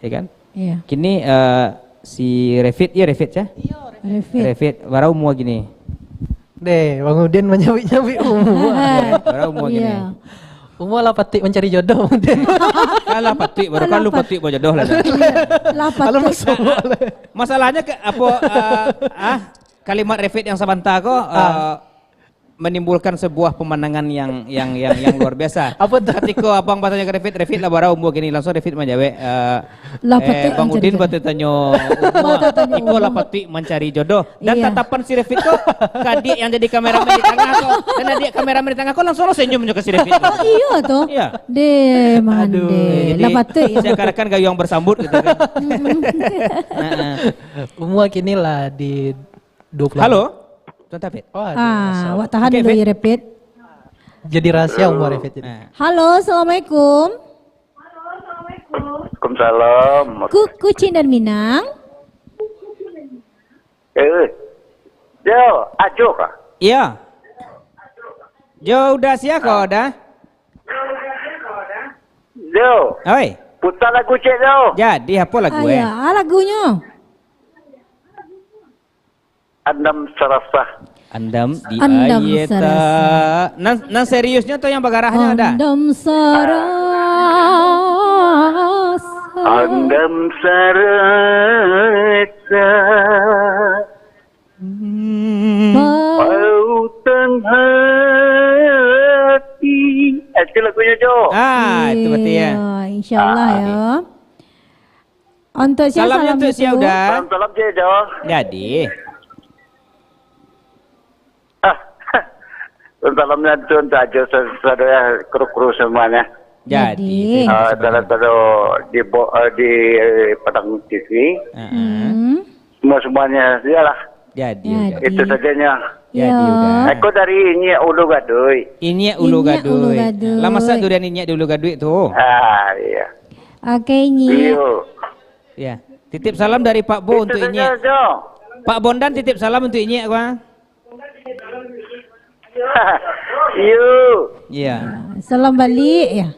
Ya kan? Iya. Kini, eh, si Refit, ya Refit, ya? Refit. Refit, bara umua kini? Deh, Bang Udin manyabik-nyabik umua. Bara umua kini? Iya. Umua lah patuik mancari jodoh, Bang Udin. Alah, patuik, baru kan lu patuik bajodoh lah, dah. Iya. Lah patuik. Alah, masuk lah. Masalahnya ke, apa, eh, ah, kalimat Refit yang sabanta ko, ah, eh, menimbulkan sebuah pemandangan yang, yang, yang, yang luar biasa. Apa tu? Katiko abang batanya ka Refit, "Refit lah bara umua kini?" Langsung Refit manjawek, eh, lah, eh, patuik Bang Udin mancari jodoh. Batatanyo umua, iko lah patuik mancari jodoh. Dan, iya, tatapan si Refit ko, ka adiak yang jadi kameramen di tangah ko, dan adiak kameramen di tangah ko langsung lo senyum jo ka si Refit ko. Oh, iyo tu. Iya. Deh, mande. Aduh. Jadi, lah patuik ya. Seakan-akan gayuang bersambut gitu kan. Mm-mm. Heeh. Umua kini lah di dua puluh. Halo, Tuan David. Oh, ada. Ah, awak tahan dulu ya, David. Jadi rahasia umua David jadi. Eh. Halo, assalamualaikum. Waalaikumsalam. Ku-, Kucing dan Minang. Eh, yo, Ajo kah? Iya. Jo, udah siap kok, udah? Yo. Oi. Putar lagu ciek, yo. Jadi, apa lagu, eh? Ayo, ah, lagunyo. Andam sarasah. Andam di Andam ayeta. Sarasah. Nan, nan seriusnyo atau yang bagarahnyo ada? Andam sarasah. Andam sarasah. Hmm. Pautan hati. Eh, itu lagunyo, Jo. Ah, itu berarti ya. Iya, insyaallah ya. Untuk sia, salamnya salam untuk sia, dulu. Udah. Salam, salam, Cik Jo. Jadi. Ah, salamnya tu untuk Ajo, sa-, saudara kru-kru semuanya. Jadi, jadi. Terima kasih banyak. Ah, salah satu di bo-, eh, di, eh, Padang T V. Heeh. Hmm. Semua-semuanya, iyalah. Jadi, jadi. Udah. Itu sajanya. Jadi, ya. Udah. Aku dari Inyiak Ulu Gaduik. Inyiak Ulu Gaduik. Inyiak Ulu Gaduik. Lah masak durian Inyiak di Ulu Gaduik tu? Ah, iya. Oke, Inyiak. Iyo. Ya. Titip salam dari Pak Bo untuk Inyiak. Itu saja, Jo. Pak Bondan titip salam untuk Inyiak, Bang. Iyo. Iya. Salam balik ya.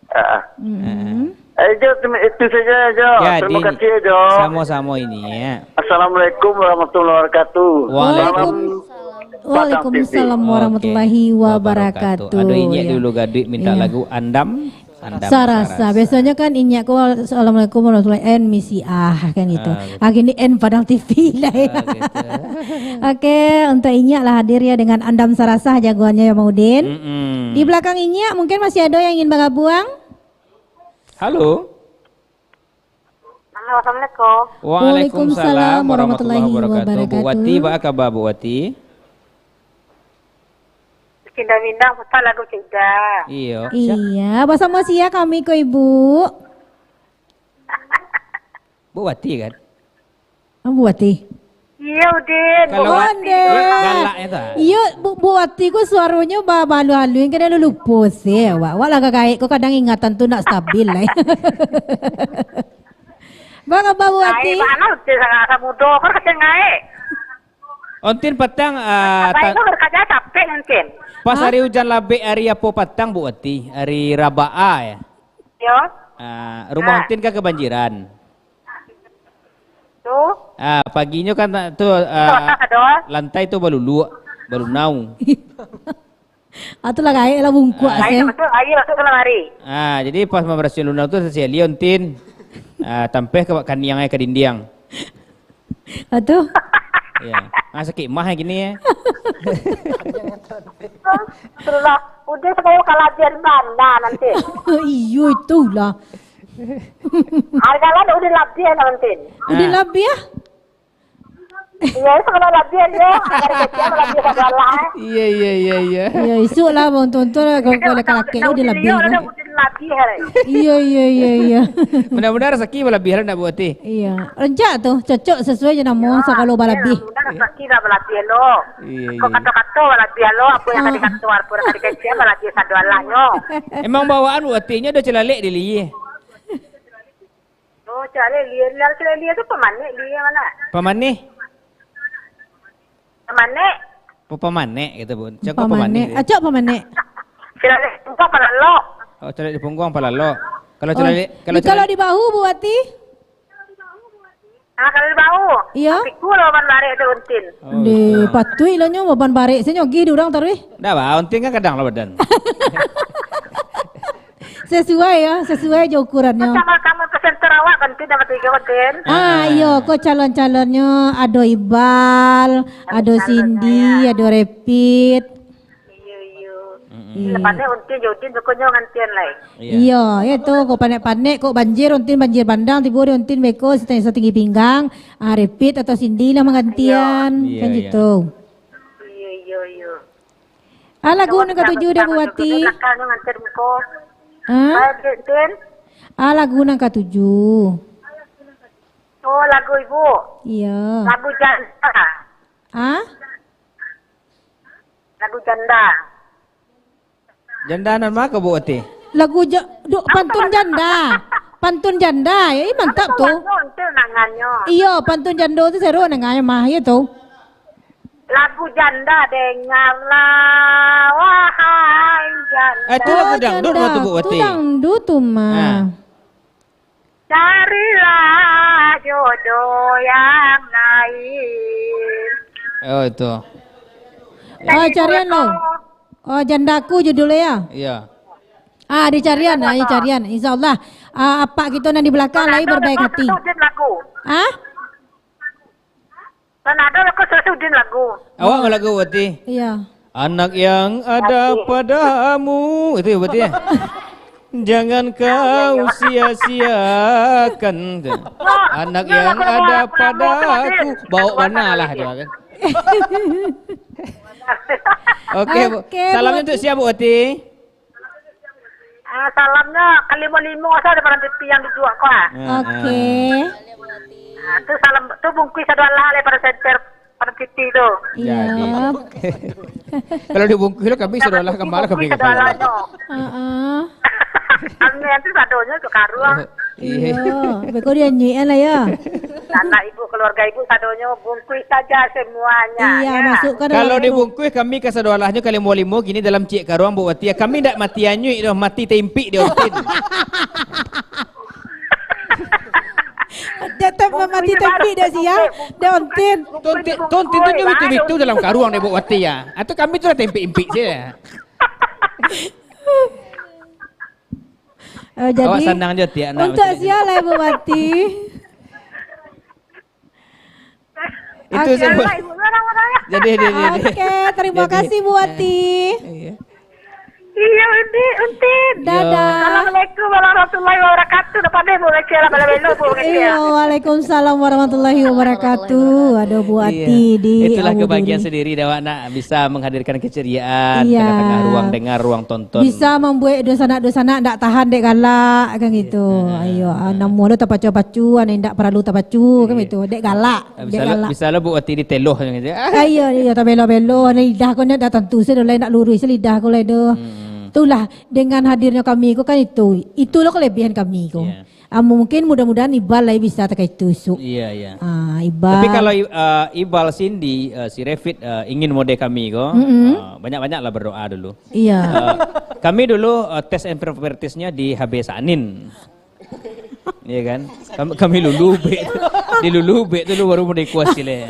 Ah. Mm-mm. Eh, Jo, terima, itu saja, Jo. Jadi, terima kasih, Jo. Samo-samo ini, ya. Assalamualaikum warahmatullahi wabarakatuh. Waalaikum-, Salam Padang T V. Waalaikumsalam warahmatullahi Oke. Wabarakatuh. Ada Inyiak Ya. di Ulu Gaduik minta Iya. lagu Andam, Andam Sarasa. Sarasa. Biasanya kan Inyiak ko, "Assalamualaikum warahmatullahi," N misi ah, kan gitu. Ah, betul. Ah, gini N Padang T V lah, ya. Ah, gitu. Oke, untuk Inyiak lah hadir ya dengan Andam Sarasa jagoannya ya, Maudin. Mm-mm. Di belakang Inyiak mungkin masih ada yang ingin bergabung? Halo. Halo, assalamualaikum. Waalaikumsalam Waalaikumsalam warahmatullahi warahmatullahi wabarakatuh. Bu Wati, wabarakatuh. Baa kaba, Bu Wati? Cindang-mindang, putar lagu cindang. Iyo. Sia-, Iya, basamo sia kami ko, Ibu? Bu Wati, kan? Ah, Bu Wati. Iyo, Udin. Kalau Bu Wati. Ondeh. Galak ya, ta? Iyo, Bu, Bu Wati ko suaronyo ba-, bahalu-halu, yang kadang lupo se, awak. Awak lah gagaek ko kadang ingatan tu ndak stabil, lah. Baa kaba, Bu Wati? Ai, baa lah, Udin, sa-, samudo ko kasian gaek. Ontin patang, ah, Apai ta-, ko bakaja capek, Ontin. Pas Hah? hari ujan labek, hari apo patang, Bu Wati? Hari Rabaa, ya? Yo. Ah, rumah Ah. Ontin kan kabanjiran? Tu? Ah, paginyo kan ta-, tu, ah, Kotak ado. lantai tu baluluak, balunau. Ah, tu lah gaek lah bungkuak Ah. se. Aia masuk, aia masuk ka lamari. Ah, jadi pas mambarasiahan lunau tu, sasiali Ontin. Ah, tampeh ka kaniang ai ka dindiang. Ah, tu? Ya. Ah, sakik mah gini ya. Itulah, Udin sekarang kalabiah di mana nanti? Iyo, itulah. Harga lah Udin labiah nanti. Udin Ah. labiah? Iyo, itu kalau labiah, iyo. Harga kecil labiah satu alah, eh. Iya, iya, iya, iya. Ya, isuk lah, bang, tonton lah, kalau, kalau laki-laki tu dia labiah, kan? Udin labiah, eh. Iya, iya, iya, iya. Mudah-mudahan rezeki balabiah lah, ndak Bu Wati. Iya. Rancak tu, cocok sesuai je namo, Ya, sakalo balabiah. Mudah rezeki lah balabiah lo. Iya, Kok iya. kato-kato balabiah lo, apa yang Ah. tadi kato, apa yang tadi kecil, balabiah satu alahnyo. Emang bawaan Bu Wati nyo ado celalek di lihia? Oh, cak lele, lele, lele tu pamanek dia mana? Pamanek? Pamanek? Oh, pamanek gitu, Bu. Cak kok Pamanek. pamanek dia? Acok pamanek. Cak lele tu palalok. Oh, cak lele di pungguang palalok. Kalau Oh, cak lele, kalau di, cak kalau lele di bahu, Bu Wati? Ah, kalau di bahu. Iya. Pikul lawan barek tu, Untin. Oh, Deh, gitu. Patuik lah nyo, baban barek. Saya nyogih di urang taruih. Ndak, Bah. Untin kan kadang lah badan. Sesuai ya, sesuai je ukurannyo. Macam kamu presenter awak kan, Tin, nama tiga, Tin? Ah, Ah. iyo, ko calon-calonnyo, ado Ibal, ado Calon-calonnyo, Cindy, ya. ado Rapid. Iyo, iyo. Mm-mm. Iya. Lepas ni Untin, Jodin, sukonyo ngantian lai. Iya. Iyo, iyo tu, ko panek-panek, ko banjir, Untin banjir bandang, tibo di Untin beko, setinggi, setinggi pinggang, ah, Rapid atau Cindy lah manggantian, Iyo. Iya, kan iya. gitu. Iyo, iyo, iyo. Ah, lagu nan katuju dah, Bu Wati. Belakang tu ngantian muko. Hah? Baik, Tin, Tin. Ah, lagu nan katuju. Oh, lagu ibu. Iya. Lagu janda. Ah? Lagu janda. Janda nan ma ko, Bu Wati? Lagu ja-, duk, pantun janda. Pantun janda. Eh, mantap tu. Lagu tu nangannyo. Iyo, pantun janda tu seru nangannyo mah, iyo tu. Lagu janda, dengarlah, wahai janda. Eh, tu lagu dangdut mah tu, Bu Wati. Tu dangdut tu mah. Ah. Carilah jodoh yang lain. Oh, itu. Oh, carian lo. Oh, Jandaku judulnya ya? Iya. Ah, dicarian, ah, dicarian. Insya Allah, ah, apak kita nan di belakang lai berbaik hati. Lagu. Ah? Kan ada lagu Samsudin lagu. Awak ma lagu, Wati? Iya. Anak yang ada Oke. padamu, itu ya, Wati, ya? Jangan kau sia-siakan. Anak yang ada padaku. Bawa bana lah, dia kan. Oke, Bu. Oke, salamnya Bu. Untuk siapa, Bu Wati? Ah, salamnya ka limo-limo sajo daripada T V yang duduak ko, ah. Ah, Oke. ah. Ah, tu salam, tu bungkuih sadoalah daripada senter pada T V tu. Iya. Jadi. Kalau dibungkuih lo kami sadoalah kambali kami. Bungkuih sadoalah nyo. Heeh. Kami nanti sadonyo tu karuang. Iya. Iya, beko dianyuikan lah ya. Anak ibu, keluarga ibu sadonyo bungkuih saja semuanya. Iya, ya. Masukkan dalam Kalau tu. Dibungkuih kami ka sadoalahnyo ka limo-limo kini dalam ciek karuang, Bu Wati. Kami ndak mati anyuik doh, mati taimpik di ontin. Mati tempik dah sia, dah ontin. Tontin, tontin tu nyo bitu-bitu dalam karuang dek Buk Wati ya. Atau kami tu lah tempik-impik je. Eh, Awak jadi, sanang je tiak nak untuk macam ni. Sia lah Buk Wati. Itu Oke. Sebut. Jadi, jadi, jadi. Oke, terima Jadi, kasih Buk Wati. Iya. Iya, Untin, Untin. Dadah. Assalamualaikum warahmatullahi wabarakatuh. Dah pandai, Bu, baca lah, bala-bala, Bu, baca Iya, lah. Waalaikumsalam warahmatullahi wabarakatuh. Ada Buk Iya. Wati di Itulah Abu kebahagiaan Duri. Sendiri dah, awak nak bisa menghadirkan keceriaan Iya. tengah-tengah ruang dengar, ruang tonton. Bisa membuat dosanak-dosanak ndak tahan dek galak, kan gitu. Iya. Ayo, ah, namuah lo tapacu-pacu, ane ndak paralu tapacu, kan Iya. gitu. Dek galak. Ah, Dek bisa lo, galak. Bisa lo Buk Wati diteloh macam tu. Ah, iya, iya, tabelo-belo. Nah, lidah ko nyo dah tantu se dah lai nak luruih se lidah ko lai doh. Hmm. Itulah, dengan hadirnyo kami ko kan itu. Itulah kelebihan kami ko. Iya. Ah, mungkin mudah-mudahan Ibal lai bisa takah itu isuk. Iya, iya. Ah, Ibal. Tapi kalau I-, ah, Ibal, Cindy, ah, si Revit, ah, ingin mode kami ko, Mm-mm. ah, banyak-banyaklah berdoa dulu. Iya. Ah, kami dulu, ah, tes and propertiesnya di H B Sanin. Iya kan? Kami, kami lulubek. Dilulubek tu lu baru mulai kuas sile.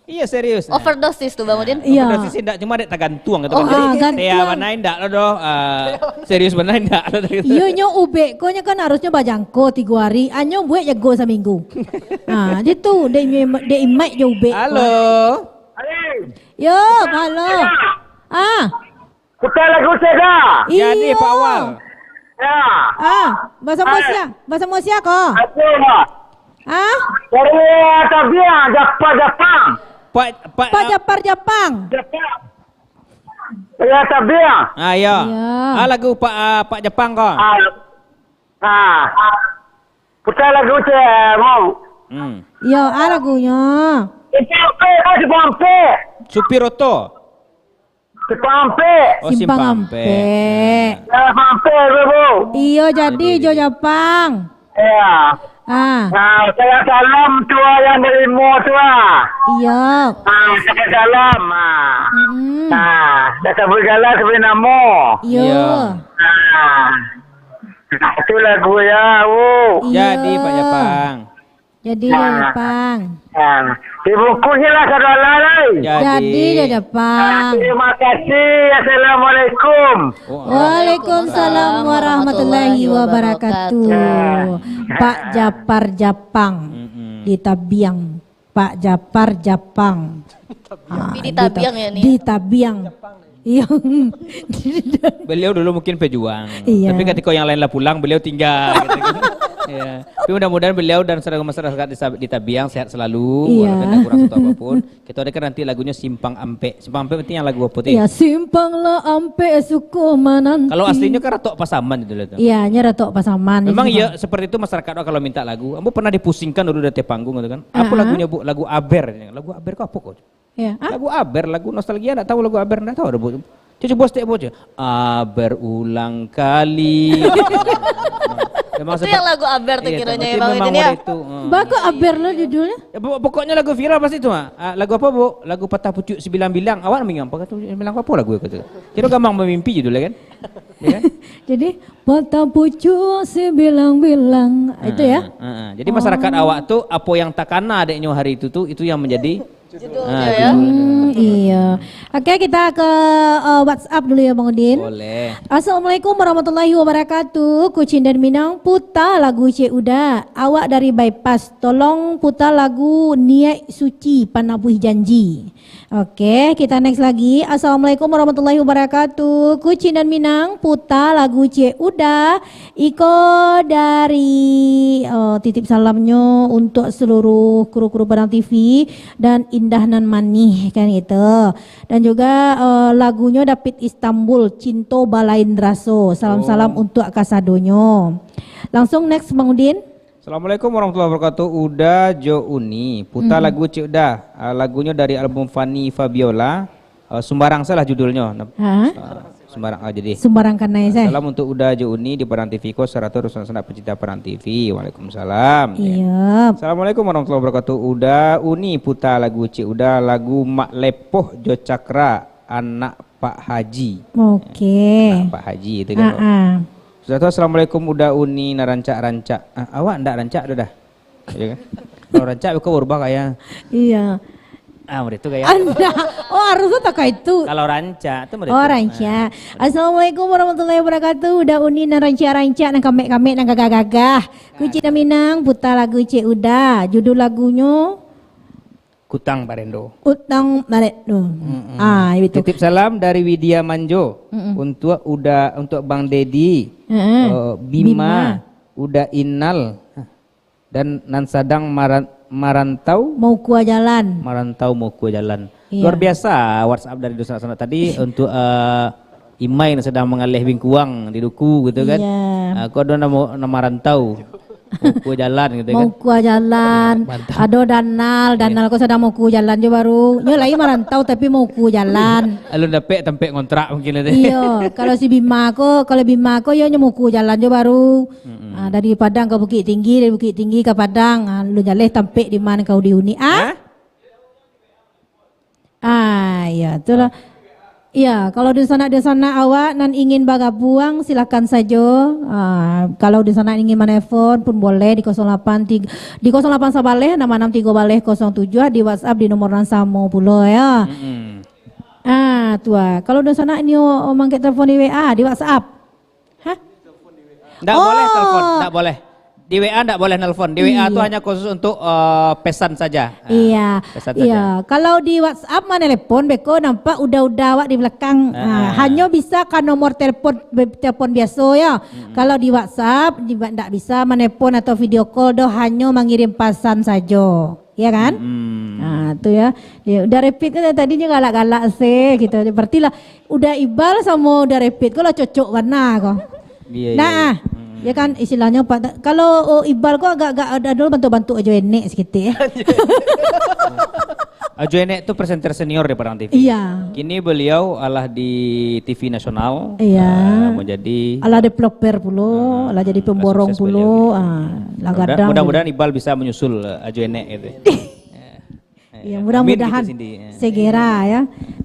Iya, serius. Overdosis tu, Bang Udin. Iya. Overdosis indak, cuma dek tagantuang gitu Oh, kan. Jadi, ah, gantuang. Tea banai indak lo doh. Ah, serius banai indak lo doh. Iyo, nyo ubek ko nyo kan harusnyo bajangko tigo hari. Anyo buek jago saminggu. Ah, jadi tu, dek imi-, dek imaik jo ubek ko. Halo. Yo, halo. Ah. Putar lagu Ceda. Jadi, Iyo. Pak Awal. Ya. Ah, basamo Hai. sia? Basamo sia ko? Aku, Mak. Ah? Dari Tabiang, Japar, Japang. Pak, Pak, Pak ah, Japar Japang. Japang. Ya, Tabiang. Ah, ya. Ya. Ah, lagu Pak, ah, Pak Japang ko. Ah. Ah. Putar lagu Ceda, Mak. Hmm. Yo, ah lagunyo. Itu apa, Mak, di Pampek? Supir oto. Simpang Ampek. Oh, Simpang Simpang Ampek. Ampek. Ya, Simpang Ampek, bro. Iyo, jadi, Jadi, jo jadi. Japang. Ya. Ah. Nah, saya salam tua yang dari Mo tua. Iyo. Ah, saya salam. Ah. Mm-mm. Nah, dah sebut galah, sebut namo. Iyo. Iyo. Ah. Nah, itu lagu ya, Bu. Iyo. Jadi, Pak Japang. Jadi, Nah. Japang. Nah, dibungkusnyo lah, saudara, lai. Jadi. Jadi, Japang. Nah, terima kasih. Assalamualaikum. Waalaikumsalam warahmatullahi wabarakatuh. Pak Japar Japang Mm-mm. di Tabiang. Pak Japar Japang. Tapi Ah, di di Ta-, Tabiang ya, ni? Di Tabiang. Iya. Beliau dulu mungkin pejuang. Iya. Tapi ketika yang lain lah pulang, beliau tinggal, gitu kan. Iya. Tapi mudah-mudahan beliau dan saudara masyarakat di Sab-, di Tabiang sehat selalu, Iya. walaupun ada kurang satu apapun. Kita adakan nanti lagunya Simpang Ampek. Simpang Ampek berarti yang lagu apa tu? Iya, Simpang lah Ampek suku mananti. Kalau aslinya kan Ratok Pasaman itu lah tu. Iya, nya Ratok Pasaman Memang itu, ya Bang. Seperti itu masyarakat kalau minta lagu. Ambo pernah dipusingkan dulu dari panggung gitu kan. Apa Aha. lagunya, Bu? Lagu Aber. Lagu Aber kok apa kok? Ya. Ah? Lagu Aber, lagu nostalgia, ndak tahu lagu Aber, ndak tahu ada, Bu. Cuci bos tek bos. Aber ulang kali. Memang Itu sebab yang lagu Aber tu Iya, kiranya tapi ya, Bang memang Udin, ya? waktu itu, eh. Bako Aber lo judulnya? Ya, pokok-, pokoknya lagu viral pasti tu, ah. Ah, lagu apa, Bu? Lagu Patah Pucuk Sibilang-bilang. Awak nak apa kata sibilang apa lagu itu? Kira gampang memimpi judulnya kan? Ya kan? Jadi, Patah Pucuk Sibilang-bilang. Itu ya? Ah, ah, ah. Jadi masyarakat Oh. awak tu, apa yang takana adiknya hari itu tu, itu yang menjadi Judulnya Ah, ya. judul. Hmm, iya. Oke, kita ke, eh, WhatsApp dulu ya, Bang Udin. Boleh. Assalamualaikum warahmatullahi wabarakatuh. Kucing dan Minang, puta lagu Cik Uda. Awak dari Bypass, tolong puta lagu Niat Suci Panabuih Janji. Oke, kita next lagi. Assalamualaikum warahmatullahi wabarakatuh. Kucing dan Minang, puta lagu Cik Uda. Iko dari, eh, titip salamnyo untuk seluruh kru-kru Padang T V dan Indah Nan Manih, kan gitu. Dan juga, eh, lagunyo David Istanbul, Cinto Balain Raso. Salam-salam Oh. untuk kasadonyo. Langsung next, Bang Udin. Assalamualaikum warahmatullahi wabarakatuh. Uda jo Uni, puta Hmm. lagu Cik Uda. Ah, lagunyo dari album Fanny Fabiola. Ah, Sumbarang salah judulnyo. Nah, Ha? ah, Sumbarang, ah, jadi. Sumbarang kanai Ah, saya. Salam untuk Uda jo Uni di Padang T V ko, sarato rusak sanak pecinta Padang T V. Waalaikumsalam. Ya. Iya. Assalamualaikum warahmatullahi wabarakatuh. Uda Uni puta lagu Cik Uda, lagu Mak Lepoh jo Cakra, anak Pak Haji. Oke. Anak Pak Haji itu kan. Ah, ah. Sudah tu, assalamualaikum Uda Uni, nah rancak-rancak. Ah, awak ndak rancak tu dah. Ya kan? Kalau rancak, beko berubah gaya. Iya. Ah, model tu gaya. Anda, oh, harus tu tak itu. Kalau rancak tu model Oh, tu. Rancak. Assalamualaikum warahmatullahi wabarakatuh. Uda Uni nan rancak-rancak, nan kamek-kamek, nan gagah-gagah. Kucing Minang, putar lagu Cik Uda. Judul lagunyo Kutang Barendo. Utang Barendo. Mm-mm. Ah, itu. Titip salam dari Widya Manjo. Mm-mm. Untuk Uda, untuk Bang Dedi, Mm-mm. eh, Bima, Bima. Uda Inal. Dan nan sadang maran-, marantau. Maukua jalan. Marantau maukua jalan. Iya. Luar biasa WhatsApp dari dunsanak-sanak tadi untuk, eh, Imai nan sadang mangaleh bingkuang di duku gitu kan. Iya. Ah, ko ado nan mau, nan marantau. Maukua jalan gitu kan. Maukua jalan. Mantap. Ado Danal, Iya. Danal ko sadang maukua jalan jo baru. Nyo lai marantau tapi maukua jalan. Alun dapek tampek ngontrak mungkin itu. Iyo, kalau si Bima ko, kalau Bima ko yo nyo maukua jalan jo baru. Mm-mm. Ah, dari Padang ka Bukittinggi, dari Bukittinggi ka Padang, ah, lu jaleh tampek di ma kau di uni, ah? Hah? Ah, ya, itulah. Ah. Ya, kalau dunsanak-dunsanak awak nan ingin bagabuang, silakan sajo. Ah, kalau dunsanak ingin manelpon pun boleh di kosong lapan tiga, di kosong lapan sabaleh, anam anam tigo baleh kosong tujuah, di WhatsApp di nomor nan samo pulo, ya. Mm-mm. Ah, tu ah. Kalau dunsanak nio mangkek telepon di W A, di WhatsApp. Hah? Ndak Oh. boleh telepon, ndak boleh. Di W A ndak boleh nelpon. Di W A tu Iya. hanya khusus untuk, eh, pesan saja. Ah, Iya. pesan Iya. saja. Kalau di WhatsApp manelepon, beko nampak uda-uda awak di belakang. Ah, Ah. hanyo bisa ka nomor telepon, be-, telepon biaso ya. Mm-mm. Kalau di WhatsApp, di, ndak bisa manelepon atau video call doh, hanyo mangirim pasan sajo. Ya kan? Mm-mm. Ah, tu ya. Dia udah repeat kan tadi nyo galak-galak se gitu. Berarti lah Uda Ibal samo Uda Repit ko lah cocok bana ko. Iya, iya, Nah, iya. Hmm. ya kan, istilahnyo pa-, kalau, oh, Ibal ko agak-agak ado dulu bantuak-bantuak ajo enek saketek, eh. Ajo Enek tu presenter senior di Padang T V. Iya. Kini beliau alah di T V nasional, Iya. eh, menjadi Alah developer pulo, Ah, alah jadi ah, pemborong sukses pulo, beliau, gitu. ah, lah Mudah-, gadang mudah-mudahan pulo. Ibal bisa menyusul, eh, Ajo Enek gitu. Eh, Iya, eh, mudah-mudahan amin gitu, Cindy. Eh, segera, amin. ya.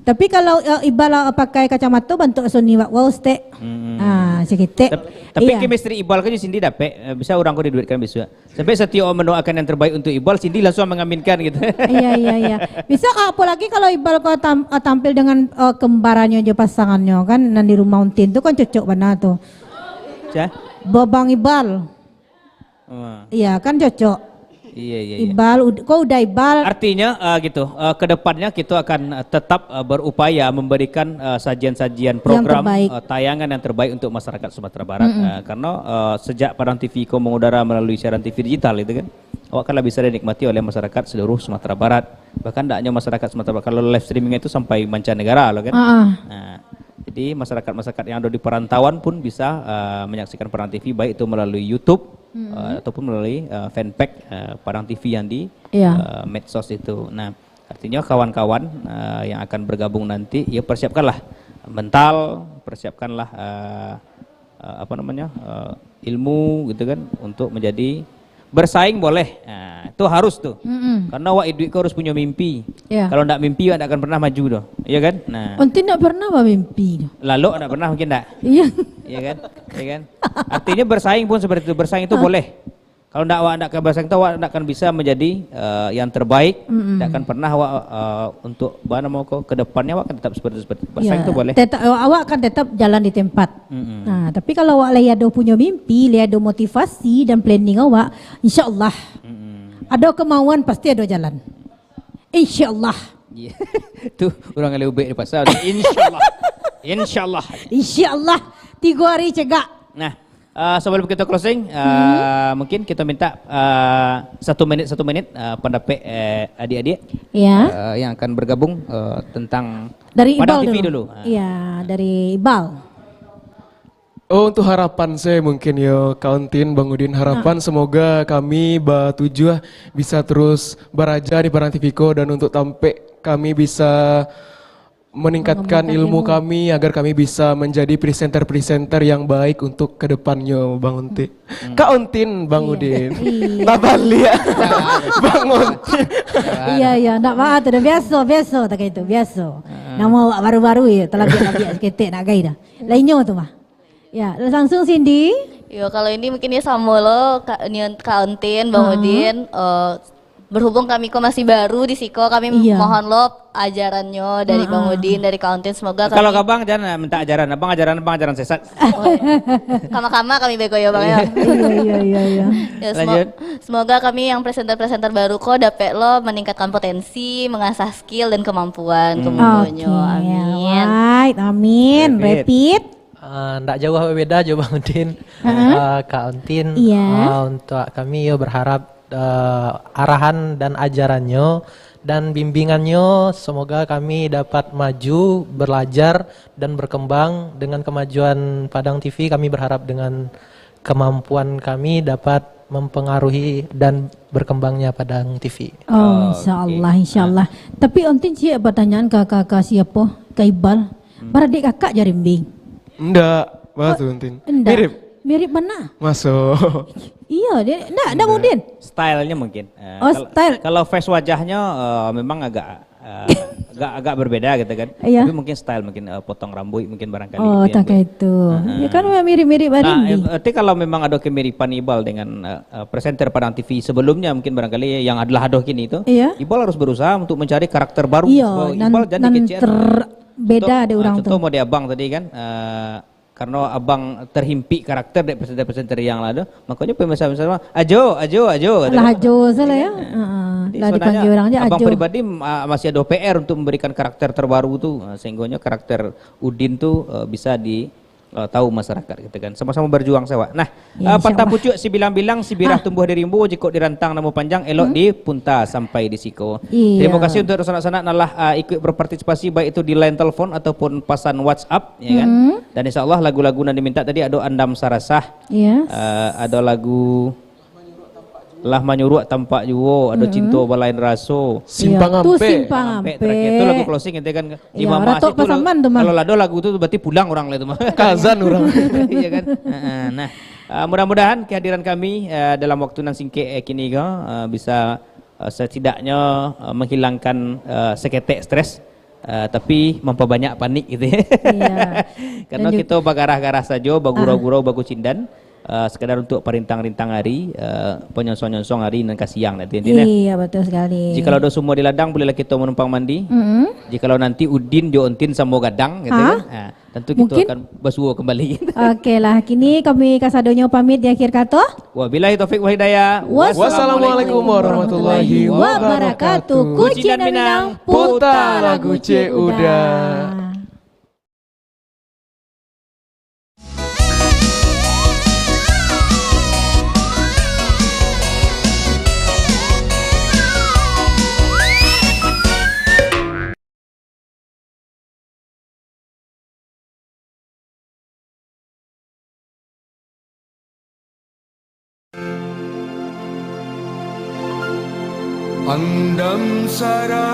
Tapi kalau, eh, Ibal, eh, pakai kacamato bantuak Sony Wak Waus, tek. Mm-mm. Ah, saketek. Tap-, tapi Iya. chemistry Ibal kan Cindy dapek, eh, bisa urang ko diduitkan besok. Sampai setiap orang mendoakan yang terbaik untuk Ibal, Cindy langsung mengaminkan gitu. Iya, iya, iya. Bisa, ah, apalagi kalau Ibal ko tam-, ah, tampil dengan, eh, kembaranyo jo pasangannyo kan, nan di rumah Untin tu kan cocok bana tu. Sia? Babang Ibal. Wah. Iya, kan cocok. Iya, iya, iya. Ibal, ud-, ko udah Ibal. Artinya, eh, gitu, eh, ke depannya kita akan, eh, tetap, eh, berupaya memberikan, eh, sajian-sajian Yang program, terbaik. eh, tayangan yang terbaik untuk masyarakat Sumatera Barat. Mm-mm. Eh, karena, eh, sejak Padang T V ko mengudara melalui siaran T V digital itu kan, awak kan lah bisa dinikmati oleh masyarakat seluruh Sumatera Barat. Bahkan tidak hanya masyarakat Sumatera Barat, kalau live streaming itu sampai mancanegara loh kan. Ah, ah. Nah, jadi masyarakat-masyarakat yang ada di perantauan pun bisa, eh, menyaksikan Padang T V baik itu melalui YouTube, Mm-mm. eh, ataupun melalui, eh, fanpage, eh, Padang T V yang di, Iya. eh, medsos itu. Nah, artinya kawan-kawan, eh, yang akan bergabung nanti, ya persiapkanlah mental, persiapkanlah, eh, eh, apa namanya, eh, ilmu gitu kan, untuk menjadi bersaing boleh. Nah, itu harus tuh. Mm-mm. Karena awak iduik ko harus punya mimpi. Iya. Kalau ndak mimpi, awak ndak akan pernah maju tuh. Iya kan? Nah. Untin ndak pernah bamimpi tu. Lalu ndak pernah mungkin ndak? Iya. Iya kan? Iya kan? Artinya bersaing pun seperti itu. Bersaing itu Ah. boleh. Kalau ndak awak ndak akan bersaing itu, awak ndak akan bisa menjadi, eh, yang terbaik. Mm-mm. Ndak akan pernah awak, eh, untuk, apa nama ko, ke depannya awak akan tetap seperti, seperti itu. Bersaing Ya, itu boleh. tetap, awak akan tetap jalan di tempat. Mm-mm. Nah, tapi kalau awak lai ado punyo mimpi, lai ado motivasi dan planning awak, insyaallah Mm-mm. ado kemauan, pasti ado jalan. Insyaallah. Iya. Tu urang gali ubek di pasar. Insyaallah. Insyaallah. Insyaallah. Tigo hari cegak. Nah, eh, sebelum kita closing, eh, Hmm. mungkin kita minta, eh, satu menit, satu menit, eh, pendapat, eh, adik-adik, Ya. eh, yang akan bergabung, eh, tentang Dari Padang Ibal T V dulu. dulu. Ah. Iya, dari Ibal. Oh, untuk harapan saya mungkin yo, Kak Untin, Bang Udin, harapan Ah. semoga kami batujuh bisa terus baraja di Padang T V ko, dan untuk tampek kami bisa meningkatkan Meningkatkan ilmu ilmu. kami agar kami bisa menjadi presenter-presenter yang baik untuk kedepannya, Bang Untin. Hmm. Kak Untin, Bang Iya. Udin. Iya. Nah, baliak. Bang Untin. Iya, iya, ndak apa tu dah, biasa, biasa tak itu, biasa. Ah. Nama awak baru-baru ya, talabiak-labiak saketek nak gai dah. Lainnyo tu mah. Ya, langsung Cindy. Yo, kalau ini mungkin ya samo lo, Kak, ni Kak Untin, Bang Ah. Udin, eh, Berhubung kami ko masih baru di siko, kami Iya. mohon lo ajarannyo dari Bang Heeh. Udin, dari Kak Ontin. Semoga Kalau kami abang jangan minta ajaran, abang ajaran abang ajaran sesat. Oh, iya. Kama-kama kami beko yo, Bang, yo. Iya, iya, iya, iya. Ya, semo- Lanjut. semoga kami yang presenter-presenter baru ko dapek lo meningkatkan potensi, mengasah skill dan kemampuan Hmm. kemampuannyo. Oke, Amin. alright. Amin. Repeat. Repeat. Ah, ndak jauh beda jo Bang Udin. Heeh. Ah, Kak Ontin, Iya. ah, untuk kami yo berharap, ah, arahan dan ajarannyo dan bimbingannya, semoga kami dapat maju, belajar, dan berkembang. Dengan kemajuan Padang T V, kami berharap dengan kemampuan kami dapat mempengaruhi dan berkembangnya Padang T V. Oh, Oke. insyaallah, insyaallah. Tapi Ontin ciek pertanyaan ka, ka, ka siapa? Ka Ibal. Hmm. Baradik kakak jo Rimbing. Ndak, batu Ontin. Ndak. Mirip. Mirip bana. Masuk. Iya, dia ndak, ndak Bang Udin. Stylenya mungkin. Eh, Oh, kal-, style. kalau face wajahnya, eh, memang agak, eh, agak, agak berbeda gitu kan. Iya. Tapi mungkin style, mungkin, eh, potong rambut mungkin barangkali Oh, gitu ya, tak Bang. kayak itu. Heeh. Ya kan memang mirip-mirip Nah, Rimbing. eh, berarti kalau memang ada kemiripan Ibal dengan, eh, eh, presenter Padang T V sebelumnya mungkin barangkali yang adalah adoh kini itu, Iya. Ibal harus berusaha untuk mencari karakter baru. Iya, Sebab nan, Ibal jadi nan kecekan. ter-, beda Contoh, dek ah, urang contoh tu. model abang tadi kan, eh, karena abang terhimpit karakter dek presenter-presenter yang lah tu, makanya pemirsa-pemirsa mah, "Ajo, Ajo, Ajo," kata Alah, dia. Ajo salah Iya ya. kan? Heeh. Jadi Lah sebenarnya dipanggil orang je abang Ajo. pribadi, ah, masih ada P R untuk memberikan karakter terbaru tu, ah, sehingga karakter Udin tu, eh, bisa di, eh, tahu masyarakat gitu kan. Sama-sama berjuang sawa. Nah, Ya, ah, patah insyaallah. pucuk sibilang-bilang, sibirah Ah. tumbuh di rimbo, jikok dirantang namo panjang, elok Hmm. dipunta sampai di siko. Iya. Terima kasih untuk sanak-sanak nan lah, ah, ikut berpartisipasi, baik itu di line telepon ataupun pasan WhatsApp, ya kan? Hmm. Dan insyaallah lagu-lagu nan diminta tadi ada Andam Sarasah, Yes. ah, ada lagu Lah Manyuruak Tampak Juo, ada Hmm. Cinto Balain Raso. Simpang Iya. Tu Ampek. Simpang Ampek terakhir. Tu lagu Ampek. closing, ente kan. Iya, Imam Mas Ratok itu lah, Pasaman tu mah. kalau lah ada lagu tu, berarti pulang orang lah itu mah. Kazan orang. Iya kan? Heeh, nah, ah, mudah-mudahan kehadiran kami, ah, dalam waktu nan singkek, eh, kini ko, ah, bisa, ah, setidaknya, ah, menghilangkan, ah, seketek stres, ah, tapi memperbanyak panik gitu ya. Iya. Karena Dan ju- kita bagarah-garah saja, bagurau-gurau, Ah. bagucindan. Ah, sekadar untuk parintang-rintang hari, ah, panyonsong-nyonsong hari nan ka siang nanti, nanti nah. Iya, betul sekali. Jikalau ada sumua di ladang, bolehlah kita manumpang mandi. Mm-mm. Jikalau nanti Udin jo Ontin samo gadang, gitu Hah? kan? Ah, tentu kita Mungkin. akan basuo kembali. Oke lah, kini kami kasadonyo pamit di akhir kato. Wabillahi taufik wal hidayah. Wassalamualaikum warahmatullahi wabarakatuh. Kucindan Minang, puta lagu Cik Uda. Andam sarasa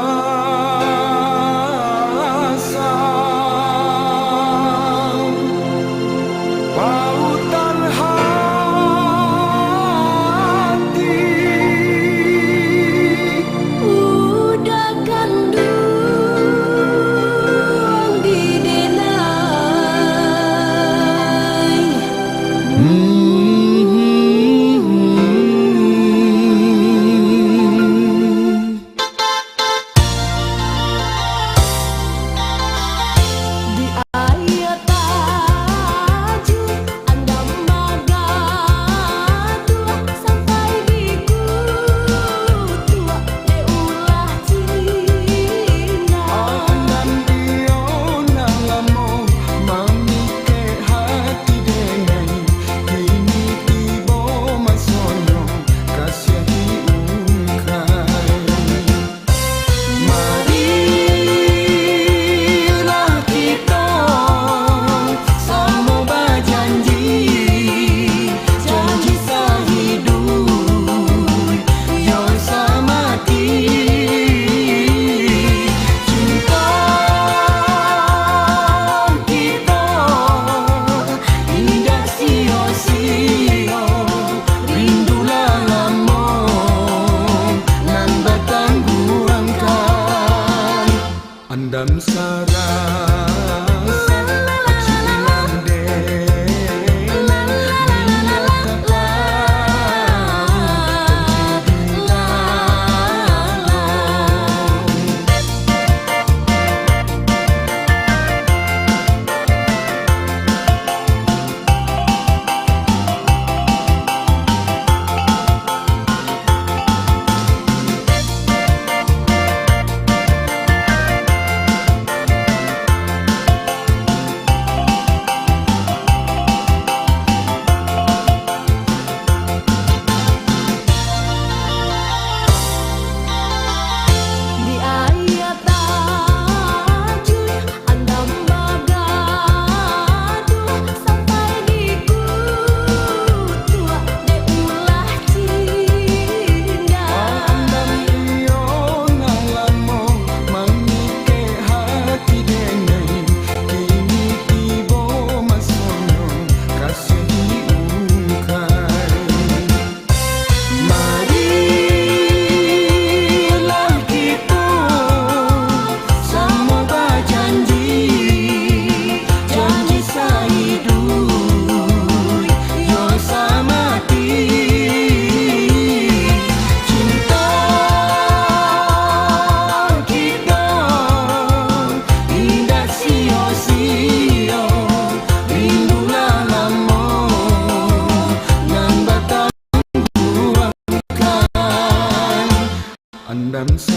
pautan hati. Udah kanduang di denai. Kans